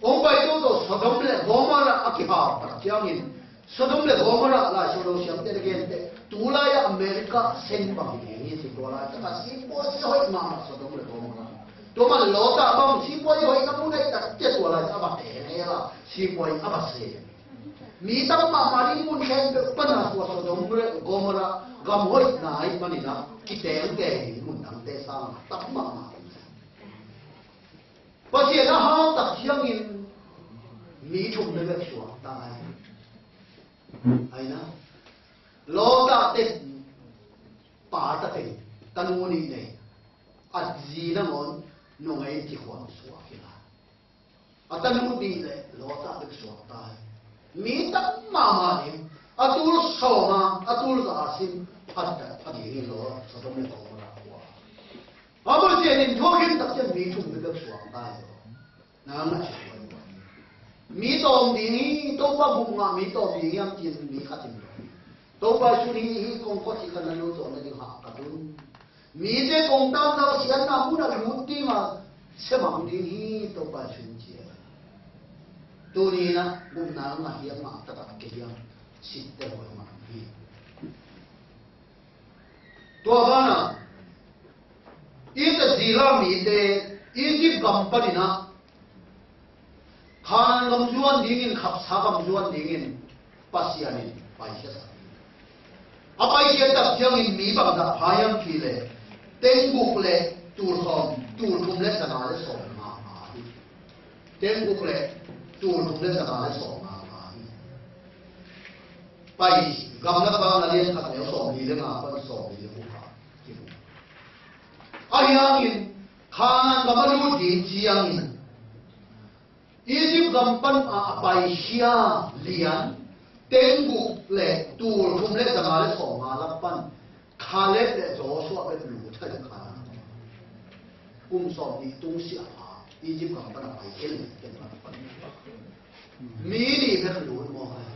Hong pai toto Sodom le Gomorrah a kihau tak ciangin, Sodom le Gomorrah Lai Siangtho siamte na gente, tulai-ah America sen bang hi hi ci, tua laitak a sipuai hoih mahmah Sodom le Gomorrah. Tua man Lot bang sipuai hoih na mu nei tak cia, tua laitak a va teng hela sipuai a va sem. Mi tam mahmah ding mun khempeuh pana tua Sodom le Gomorrah gam hoih nai manin ah kitengte ding mun dangte sang tam mahmah ding. Pasian a hau tak ciangin mi thum bek suak ta ai. Ai na. Lot te pa ta teng, tanu nih nei. A zi nangawn nong ei ci khuam suak hi la. A tanu dih le lawta bek suak ta hi. Mi tam mahmah ding. A tul sawma, a tul za a sim phat, phat ding hi law, Sodom le Gomorrah khua. A mawsian in thuak in tak ciang mi thum bek suak ta hi law. Nang a ci khuam. Mi tawm ding hi, Topa gum ngah mi tawm ding hiam cin mi khat in law. Topa sun hi, hi kong khuat hi khan na lut zawh nading hah ka dun. Mite kong tamzau siatna munah lut ding a, semang ding hi, Topa sun ci a. Tuni inah gupna ngah hiam, ngah taktak kei hiam, sitte huai mah hi. Tua banah Israel mite Egypt gam paninah Kanaan gam zuan dingin, khapsa gam zuan dingin Pasian in paikhiasak hi. A paikhiat tak ciangin mi bangzah pha hiam cih leh tengguk le tulkhawm, tulthum le zanga le sawmnga pha hi. Tengguk le tulthum le zanga le sawmnga pha hi. Pai gamla bang a lian khat le sawmli le nga pan sawmli le guk pha. Ahi hangin Kanaan gam a lut ding ciangin Egypt gam pan a, a paikhia lian tengguk le tulthum le zanga le sawmnga lam pan Kaleb le Joshua bek lut thei Kanaan. Kum sawmnih tung siah pha Egypt gam pan a paikhia lian tengguk pan mi nih bek lut mawk hi.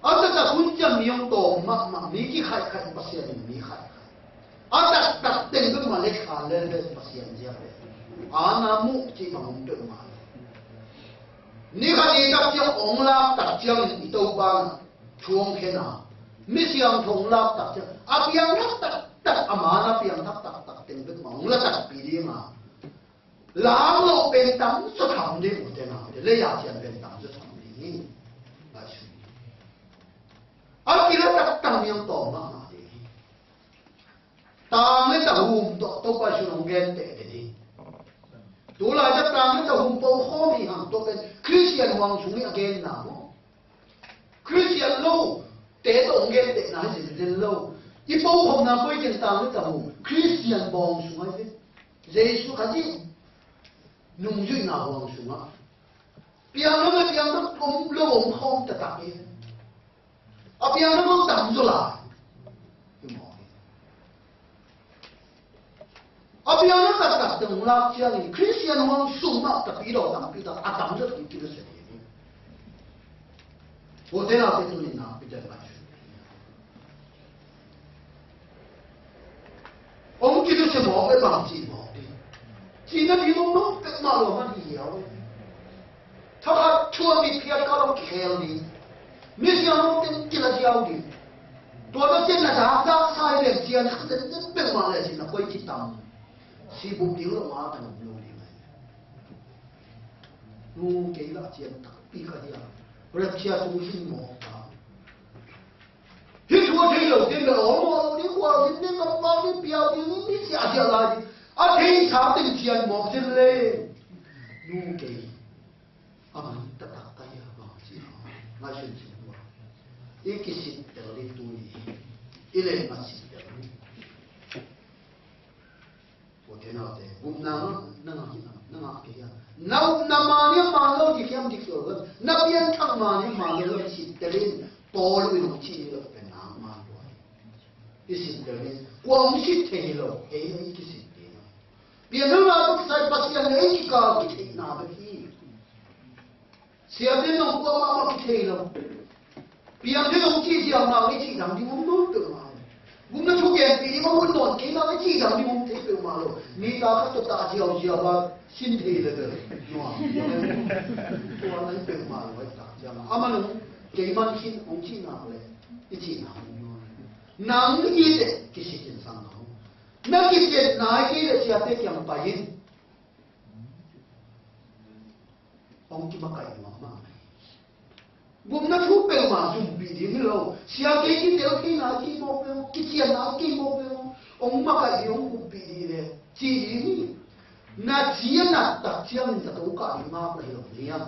A taktak hun ciang mi hong tawm mahmah, mi kikhaikhai, Pasian in mi khaikhai. A taktak teng bek mah le khan le le Pasian ziak le. A na muh cih bang om peuhmah le. Ni khat ni tak ciang hong lak tak ciangin i Topa na thu hong khen a. Mi siangtho hong lak tak ciang a piang lak taktak, a man a piang lak taktak teng bek mah hong la takpi ding a. Lam lo pen tam zaw tham ding uh te na, te lei a cian pen tam zaw tham ding hi. Ngaihsun. A kila taktak niang tawm mahmah ding hi. Tang le tahum tawh Topa sun hong gen tehteh ding. Tulai tak tang le tahum po khawm hi hang tawh pen Khristian huang sung hi a genna maw? Khristian lo te tawh hong gentehna hi zen zen lo. I pokhopna koi ken tang le tahum Khristian bawng sung ahi ve. Jesu Khazih nungzuihna huang sungah piang lo le piang lo om lo om khawm taktak hi. A piang lo lo tam zaw lai. Hi maw hi. A piang a taktak teng hong lak ciangin Khristian huang sung mah tapidaw tampi tak a tam zaw ding kila sia ding hi. Hotel a te tunin nakpi tak lai. Hong kila sia mawk le bang cih mawk ding. Cihna ding hong nong pek mah lo man hi hiau. Thakhat thu a mitphiat kal hong kikhel ding. Misiang hong teng kila ziau ding. Tua na cian na dak dak sai leng cian khak den den beng mah leh cin na koi kitam. Si buk ding lo ma ka nop lo ding. Nu kei lah cian takpi ka hia. Rapture sung sin mawk ta. Hih thu a thei lo ding le aw mawk lo ding, khual ding ding, kampau ding, piau ding, mi siahsiah lai ding. A theisa teng cian mawk sin le. Nu kei. A man taktak ka hia bang ci hang. Ngaihsun cin tua. I kisittel ding tuni. I leh ma sittel ding. Ute naute, gupna ngah, na ngah hi lam, na ngah kei a. Na upna man hi a man lo, dik hiam dik lo, na pianthak man hi a man lo, i sittel in, Paul in hong cih hi lo, pen nang man lo. I sittel in, kua hong sit thei hi lo, ei, ei kisit ding. Pianthakna tawh kisai Pasian le ei kikal kitheihna bek hi. Siate nong kuamah mah kithei lo. Piangte nong cih ziau nang i cih dang ding om nawn peuhmah lo. Gupna thugenpih ding om nawn kei nang i cih dang ding om thei peuhmah lo. Mi ta khat tawh ta ziauziau a sin thei le bel. Nuam. Tua nang peuhmah lo a i tak ciang a. Amah nong kei man khin hong cih nak le i cih nak om nawn. Nang i teh kisikin sang lo. Na kician nai kei le siate kiang pai in. Hong kimakaih nuam mahmah hi. Gupna thu peuhmah zumpih ding hi lo. Sia kei kitel kei nai kei mawk peuh, kician nai kei mawk peuh. Hong makaih ding hong kumpih ding le ci ding hi. Na ci a nat tak ciangin zato kah ding ngak la hi lo ding hiam?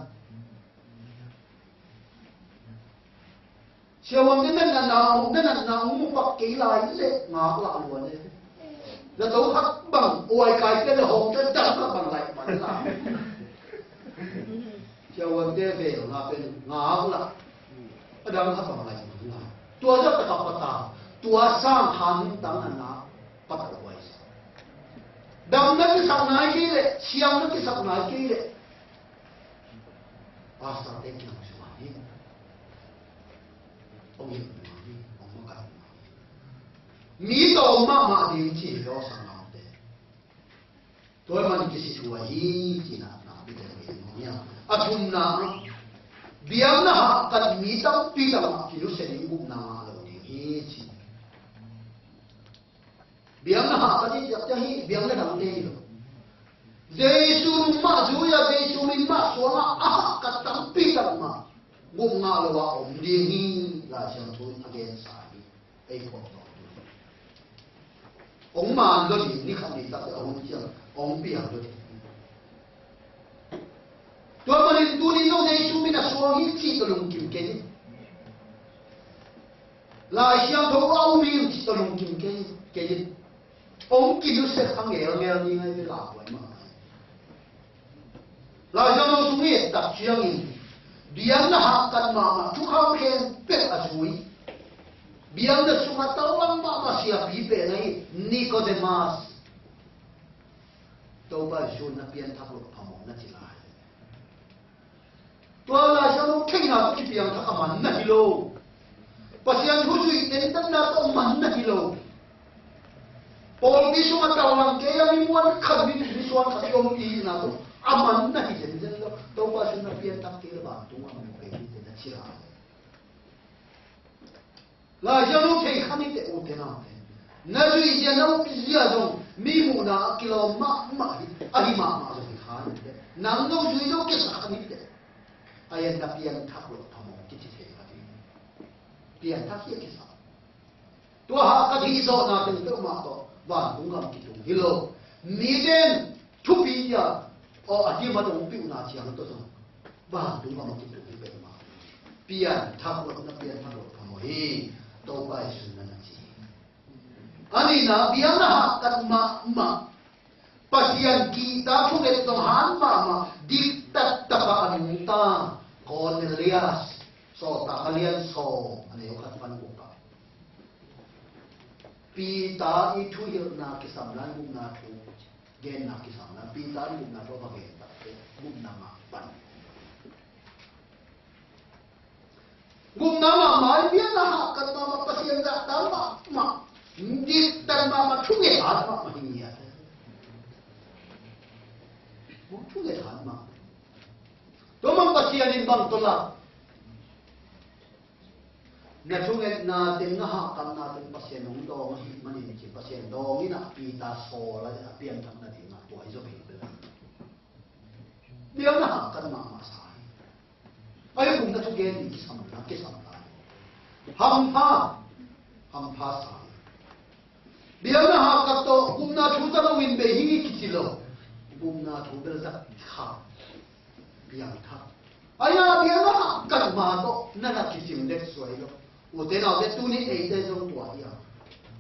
Siavuangte na natna, na natna hong mupak kei lai leh ngak lah lua le. Zato khat bang uai kai pen le hong pen dang khat bang lai man la. Siavuante ve nga pen ngak la. A dang khat bang lai man la. Tua zat taka pata. Tua sang han dang a na pata uai sa. Dam na kisak nai kei le, siam na kisak nai kei le. Pastor te kiang sua hi. Ong hi, ong hi, ong makai. Mi tawm mahmah ding ci hi lo sang ngaute. Tua man kisithuai hi ci-in ah na pite hi mawk hi a. A thumna, biakna hahkat mi tampi tak mah kinusia ding gupna ngah lo ding hi ci. Biakna hahkat hi ciakciak hi, biakna dangte hi lo. Jesu mah zui a, Jesu min mah suang a, a hahkat tampi tak mah gup ngah lo a om ding hi. Lai Siangtho in a gensa hi. Ei phuak tawh. Hong man lo ding, ni khat ni tak a hun ciang hong piang lo ding. Tua manin tuni zong Jesu min a suang hi cih tawh lungkim kei in. Lai Siangtho a um hi cih tawh lungkim kei, kei in. Hong kinusia kha ngelngel ding a hi ve, lauhuai mah. Lai Siangtho sung i et tak ciangin, biakna hahkat mahmah, thukham khempeuh a zui, biakna sungah tanglang mahmah siapi pen ahi Nicodemus. Topa Jesu'n na pianthak loh phamawh na ci lai. Tua Lai Siangtho theihna tawh kipiangthak a man na hi lo. Pasian thu zuih tentanna tawh a man na hi lo. Pawlpi sungah tanglang kei a mi muan khat, mi, mi suan khat i om i hihna tawh a man na hi zenzen lo. Topa Jesu'n na pianthak kei le vantung a mu kei hi teh na ci lai. Lai Siangtho thei kha ni teh, ute naute. Na zuih zia, na up zia zong mi muhna a kilawm mahmah hi, ahi mahmah zong hi kha ni teh. Nang no zui no kisa kha ni teh. A en na pianthak loh phamawh kici thei kha ni. Pianthak hi a kisa. Tua hahkat hih zawhna teng peuhmah tawh vantung gam kitung hi lo. Miten thupi a, aw, a dim a dong piuhna ciang tawh zong vantung gam a kitung hi peuhmah. Pianthak loh, na pianthak loh phamawh hi. Topa Jesu'n na ci hi. A nihna, biakna hahkat mahmah, Pasian kihta thunget zong han mahmah, diktat taka a nungta Cornelius, Sawltak a lian sawm, a neu khat pan guk ah. Peter i thuhilhna kisam lai, gupna thu genna kisam lai. Peter in gupna thu a va gen tak teh gupna ngah pan. Gupna mahmah, biakna hahkat mahmah, Pasian zahtak mahmah, diktat mahmah, thunget hat mahmah hi ngiat. Thunget hat mahmah. Tua man Pasian in bang tawh la? Na thungetna teng, na hahkatna teng Pasian hong dawng ahih manin ci, Pasian dawng in ah Peter sawl a, a pianthak nading ah tua hi zaw bel bel. Biakna hahkat mahmah sa hi. Ai, gupna thu gen ding kisam la, kisam la. Hampha, hampha sa hi. Biakna hahkat tawh gupna thu ta lo in bei hi kici lo. Gupna thu bel zat kha. Piangthak. Ai, a biakna hahkat ma tawh na na kicing dek suai lo. Ute naute, tuni eite zong tua hi a.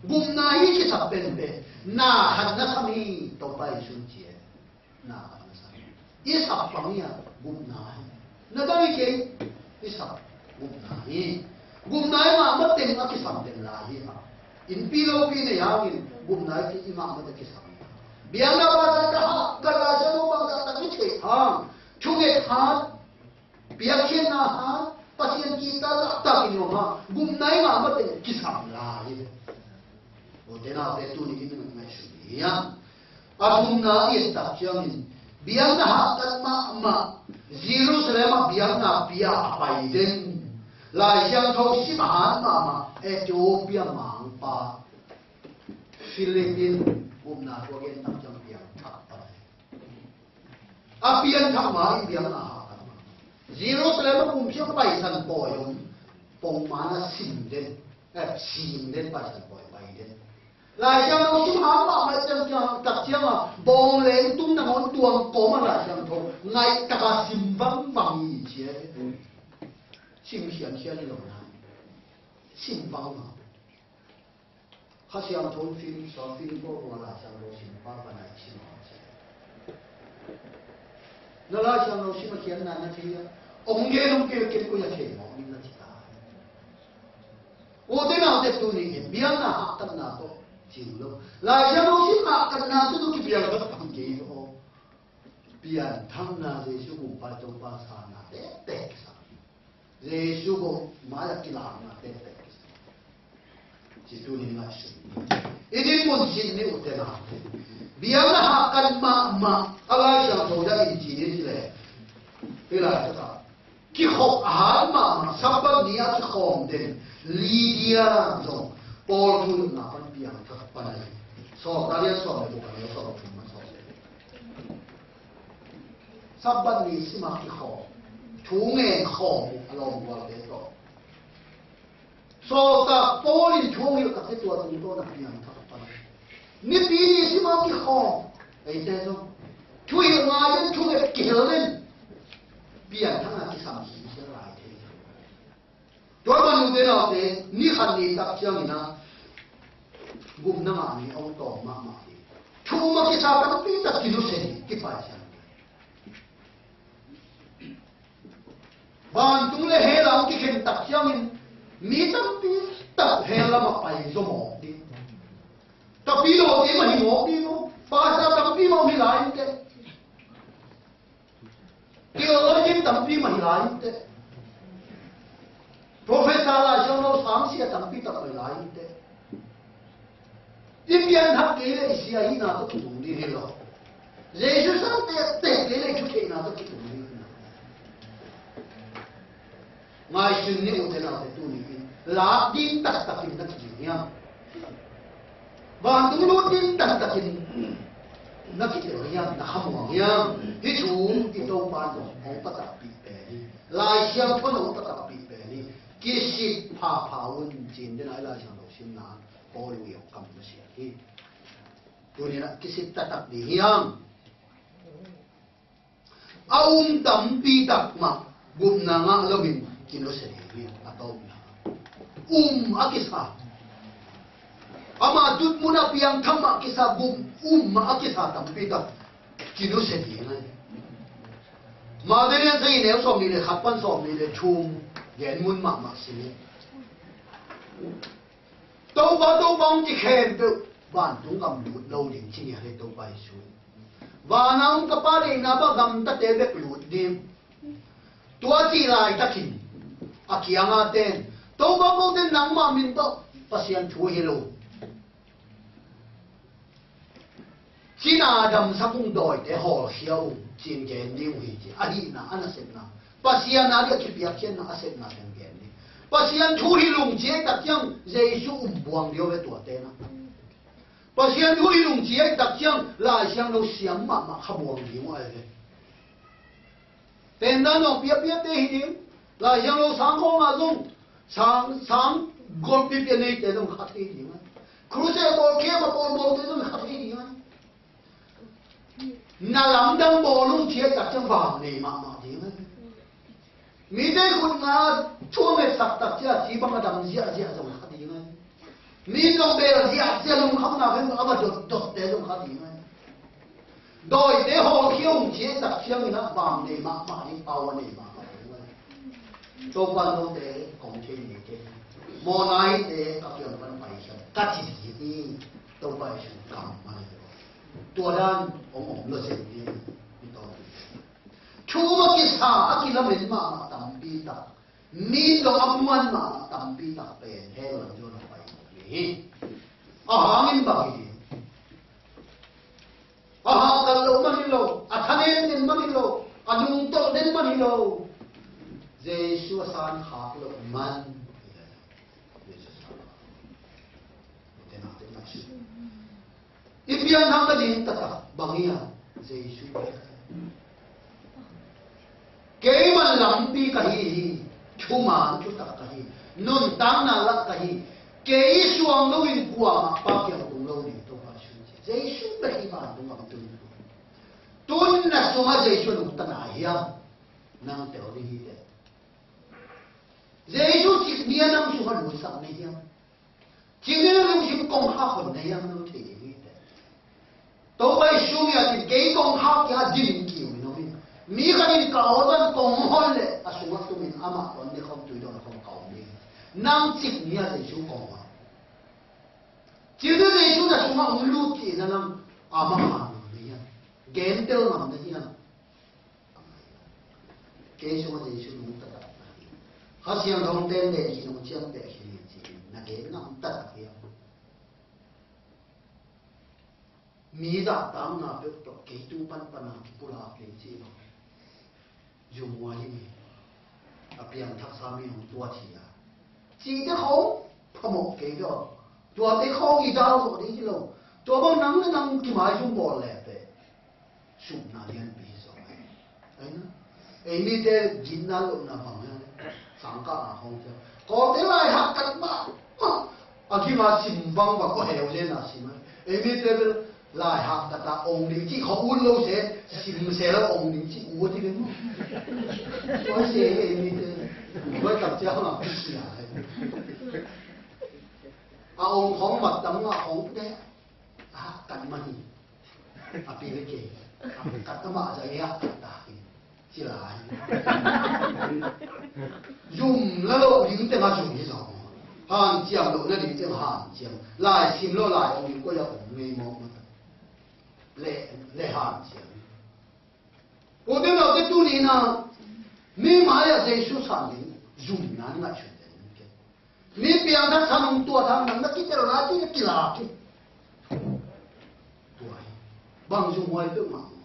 Gupna hi kisap penpen. Na khat na sam hi, Topa Jesu'n ci e. Na khat na sam hi. I sap bang hi a, gupna hi. Na dang hi kei, i sap gupna hi. Gupna i ngah mateng a kisam pen lai hi a. Innpi lopi nei hangin gupna i ngah mateng kisam hi a. Biakna bang lai ka hahkat, Lai Siangtho bang zahtak i theih hang, thunget hat, piakkhiatna hat, Pasian kihta zahtak i nuam hang, gupna i ngah mateng kisam lai hi. Ute naute, tuni in ngaihsun hi a. A thumna i et tak ciangin, biakna hahkat mahmah, Jerusalem ah biakna pia a pai den. Lai Siangtho sim a hat mahmah, Ethiopia mangpa Philip in gupna thu a gen tak ciang piangthak pan. A pianthak ma in biakna hahkat mahmah. Jerusalem ah kumpiang Paisan pawi om, pongman a sim den, eh, sim den Paisan pawi pai den. Lai Siangtho sim hat mahmah ciang, ciang, tak ciang a, bawng leng tung nangawn tuang kawm a Lai Siangtho ngaih taka sim vangvang hi ci e. Sim khiankhian hi lo na. Sim vangvang. Kha Siangtho film, short film ko ko Lai Siangtho sim pa pa nai sim a sim. Na Lai Siangtho sim a khiatna na thei a. Ong gen ong kei kei ko ya thei mawk ding na ci ta. Ute naute tuni in biakna hahtatna tawh cing lo. Lai Siangtho sim hahtatna tawh kipiang lo. Pianthakna Jesu gumpa Topa sanna tektek kisa. Jesu gum mai-ah kilakna tektek kisa. Ci tunin ngaihsun. I dinmun sin ni ute na. Biakna hahkat mahmah a Lai Siangtho dah in ci ni ci leh. Hih lai takah kikhop a hat mahmah, Sabbath ni a kikhawm den Lydia zong Paul thunutna pan piangthak pan a hi. Sawltak lian sawm le guk a neu sawm le thum pan sawm le. Sabbath ni sim a kikhawm, thu ngen khawm uh a lawmgualte tawh. Sawltak Paul in thu a ngen takte tua tungtawn a piangthak pan. Nipi ni sim a kikhawm, eite zong thuhilh ngai den, thunget kihel den, pianthakna kisam hi sia lai thei. Tua ban ute naute, ni khat ni tak ciangin a gupna ngah ni a hong tawm mahmah hi. Thu um a kisa tampi tak kinusia hi, kipai ciang. Vantung le hell a hong kikhen tak ciangin mi tampi tak hell lamah pai zaw mawk ding. Tapidaw te mah hi mawk ding maw? Pastor tampi mah hi lai in teh. Theologian tampi mah hi lai in teh. Professor Lai Siangtho sangsia tampi tak mah hi lai in teh. I pianthak kei leh i sia hihna tawh kitung ding hi lo. Jesu sang tektek kei leh i thutheihna tawh kitung ding hi lo. Ngaihsun ni ute naute tuni in. Lak ding taktakin na kiding hiam? Vantung lut ding taktakin na kitel hiam? Na khamuang hiam? Hih thu i Topa in hong patahpih pen hi. Lai Siangtho in hong patahpih pen hi. Kisit phapha un ci-in den a i Lai Siangtho simna Paul uh i hong kam na siat hi. Tuni-in ah kisit taktak ding hiam? A um tampi tak mah gupna ngah loin kinusia ding hi a tawpna. Um a kisa. Ama tutmun a piangthak mah kisa, gup um mah a kisa tampi tak kinusia ding hi. Mate lian sagih neu sawmnih le khat pan sawmnih le thum gen mun mahmah si ni. Topa, Topa hong ci khempeuh vantung gam lut lo ding ci ni a le Topa Jesu. Vana om ka Pa deihna bang gamtate bek lut ding. Tua cih laitakin a kianga ten, Topa, kote nangmah min tawh Pasian thu hilh ung. Cina damsak ung, dawite hawlkhia ung ci-in gen ding uh hi ci. Ahihna a nasepna, Pasian a dih a kipiakkhiatna a sepna teng gen ding. Pasian thu hilh ung ci ahih tak ciang Jesu um buang ding uh ve tuate na. Pasian thu hilh ung ci ahih tak ciang Lai Siangtho siam mahmah kha buang ding uh ahi ve. Pen dan zong piapia te hi ding. Lai Siangtho sang khawng ah zong sang, sang golpi pia neite zong kha thei ding a. Crusade bawl, camp a bawl bawlte zong kha thei ding a. Na lamdang bawl ung ci ahih tak ciang vang nei mahmah ding a. Mite khut nga thu a metsak tak ciang ci bang a dam ziahziah zong kha ding a. Mi zong bel ziahziah lungkhamna pen a va dotdotte zong kha ding a. Dawite hawlkhia ung ci ahih tak ciangin ah vang nei mahmah ding, power nei mahmah ding. Topa, note kong thei ni te, mawhna hite ka kiang pan paikhia ka ci ding hi. Topa Jesu kammal hi. Tua dan hong om lo zen ding hi. Thu a kisa a kilamen mahmah tampi tak, mi dong a muan mahmah tampi tak pen hell lam zawn a pai hi. A hangin bang hi ding? A hahkat loh man hi lo, a thanem den man hi lo, a nungtolh den man hi lo. Jesu a san khak loh man. Jesu san khak. Ute naute ngaihsun. I pianthak nading taktak bang hiam? Jesu. Keiman lampi ka hi hi, thuman thutak ka hi, nuntakna lak ka hi, kei suang loin kuamah Pa kiang tung lo ding Topa Jesu. Jesu bek hi vantung a tun. Tun na sungah Jesu a lungtang na hiam? Nang tel ding hi teh. Jesu cik ni a nang sungah lungsak na hiam? Cik ni a lungsim kong kha na hiam, nang thei ding hi teh. Topa Jesu min a cin, kei kong khak kei a, din kiu in om in. Mi khat in ka aw tan kong hon leh a sungah tumin amah tawh ne khawm, tui dawn khawm ka om ding. Nang cik ni a Jesu kong hon. Cih teh Jesu na sungah hong lut kei na, nang amah hang ngam na hiam? Gentel ngam na hiam? Kei sungah Jesu nungta taktak hi. Kha Siangtho tenten khin, hong ciamteh khin hi ci-in na gen ngam taktak hiam? Mi zahtakna peuh tawh kei tu panpana kipulak ding ci lo. Zumhuai hi. A piangthaksa mi hong tuat hi a, cihte khawng phamawh kei ve aw. Tuate khawng i dal zawh ding hi lo. Tua bang nang le nang kimaizum bawl leh teh supna lianpi hi zaw. Ei na, ei mite gitna lohna bang hiam? Sangkahna khawng cia, kawlte lai hahkat mah, a gima sim bangbang, aw heu lian a sim a. Ei mite bel lai hahkat a ong ding cih khawng ut lo se, sim se lo ong ding cih ut hi ve maw. Tua se ei mite, tua tak ciang a kisia hi. A ong khawng mat tam ngah khawng te. A kat mah hi. A pi le kei a kat mah zah hi, a kat ta hi. Ci lai. Zum la loh ding teng a zum hi zaw. Hanciam loh na ding teng hanciam. Lai sim lo lai om ding koi a om ngei mawk mah. Le, le hanciam. Ute naute, tuni-in ah mi mai-ah Jesu san ding zumna in ngaihsut den kei. Mi piangthak san hong tuat hang nang na kitel lai ci na kilak hi. Tua hi. Bang zumhuai peuhmah maw?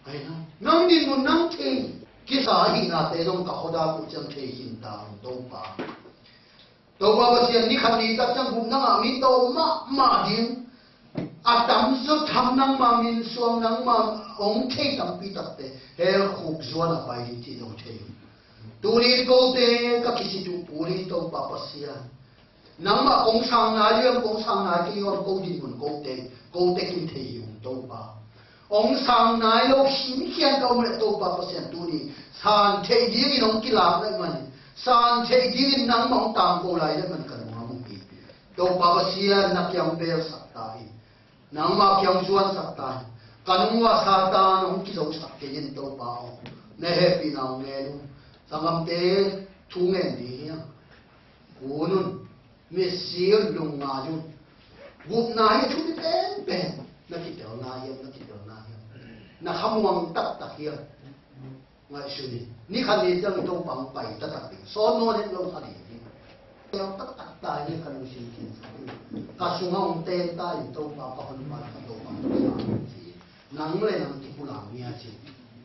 Ai na, nang dinmun nang thei kisa ahihnate zong ka khuadam uh ciang thei khin ta un, Topa. Topa Pasian, ni khat ni tak ciang gupna ngah mi tawm mahmah ding. A tamzaw tham nangma min suang, nangma hong thei tampi takte hell khuk zuan a pai ding cih zong thei. Tuni-in kote ka kisituh kul hi, Topa Pasian. Nangmah kong sang nai hiam, kong sang nai kei hiam, ko dinmun kote, kote kin thei hi ung, Topa. Hong sang nai lo khinkhian ka om leh, Topa Pasian, tuni san theih dingin hong kilak lai manin, san theih dingin nangmah hong tangko lai lai manin ka lungnuam uh hi. Topa Pasian, na kiang belsak ta in, nangmah kiang zuansak ta in. Ka nung uah Satan hong kizosak kei in, Topa aw. Na hehpihna hong ngen un. Sanggamte thu ngen ding hi hang. Kun un. Misi un, lungngai un. Gupna hi, a thupi penpen. Na kitelna hiam, na kitelna hiam? Na khamuang taktak hiam? Ngaihsun in. Ni khat ni ciang Topa hong pai taktak ding. Sawn nawn het lo kha ding hi. Tel taktak ta hi, ka lungsim khin sa ding. Ka sungah hong ten ta in, Topa, ka honpa, ka Topa hong sa ding ci. Nang le nang kipulak ni a ci.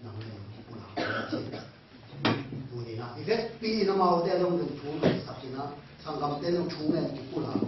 Nang le nang kipulak ni a ci. Tuni-in ah i vekpi in amaute zong zong thu ngen sak in ah, sanggamte zong thu ngen kipulak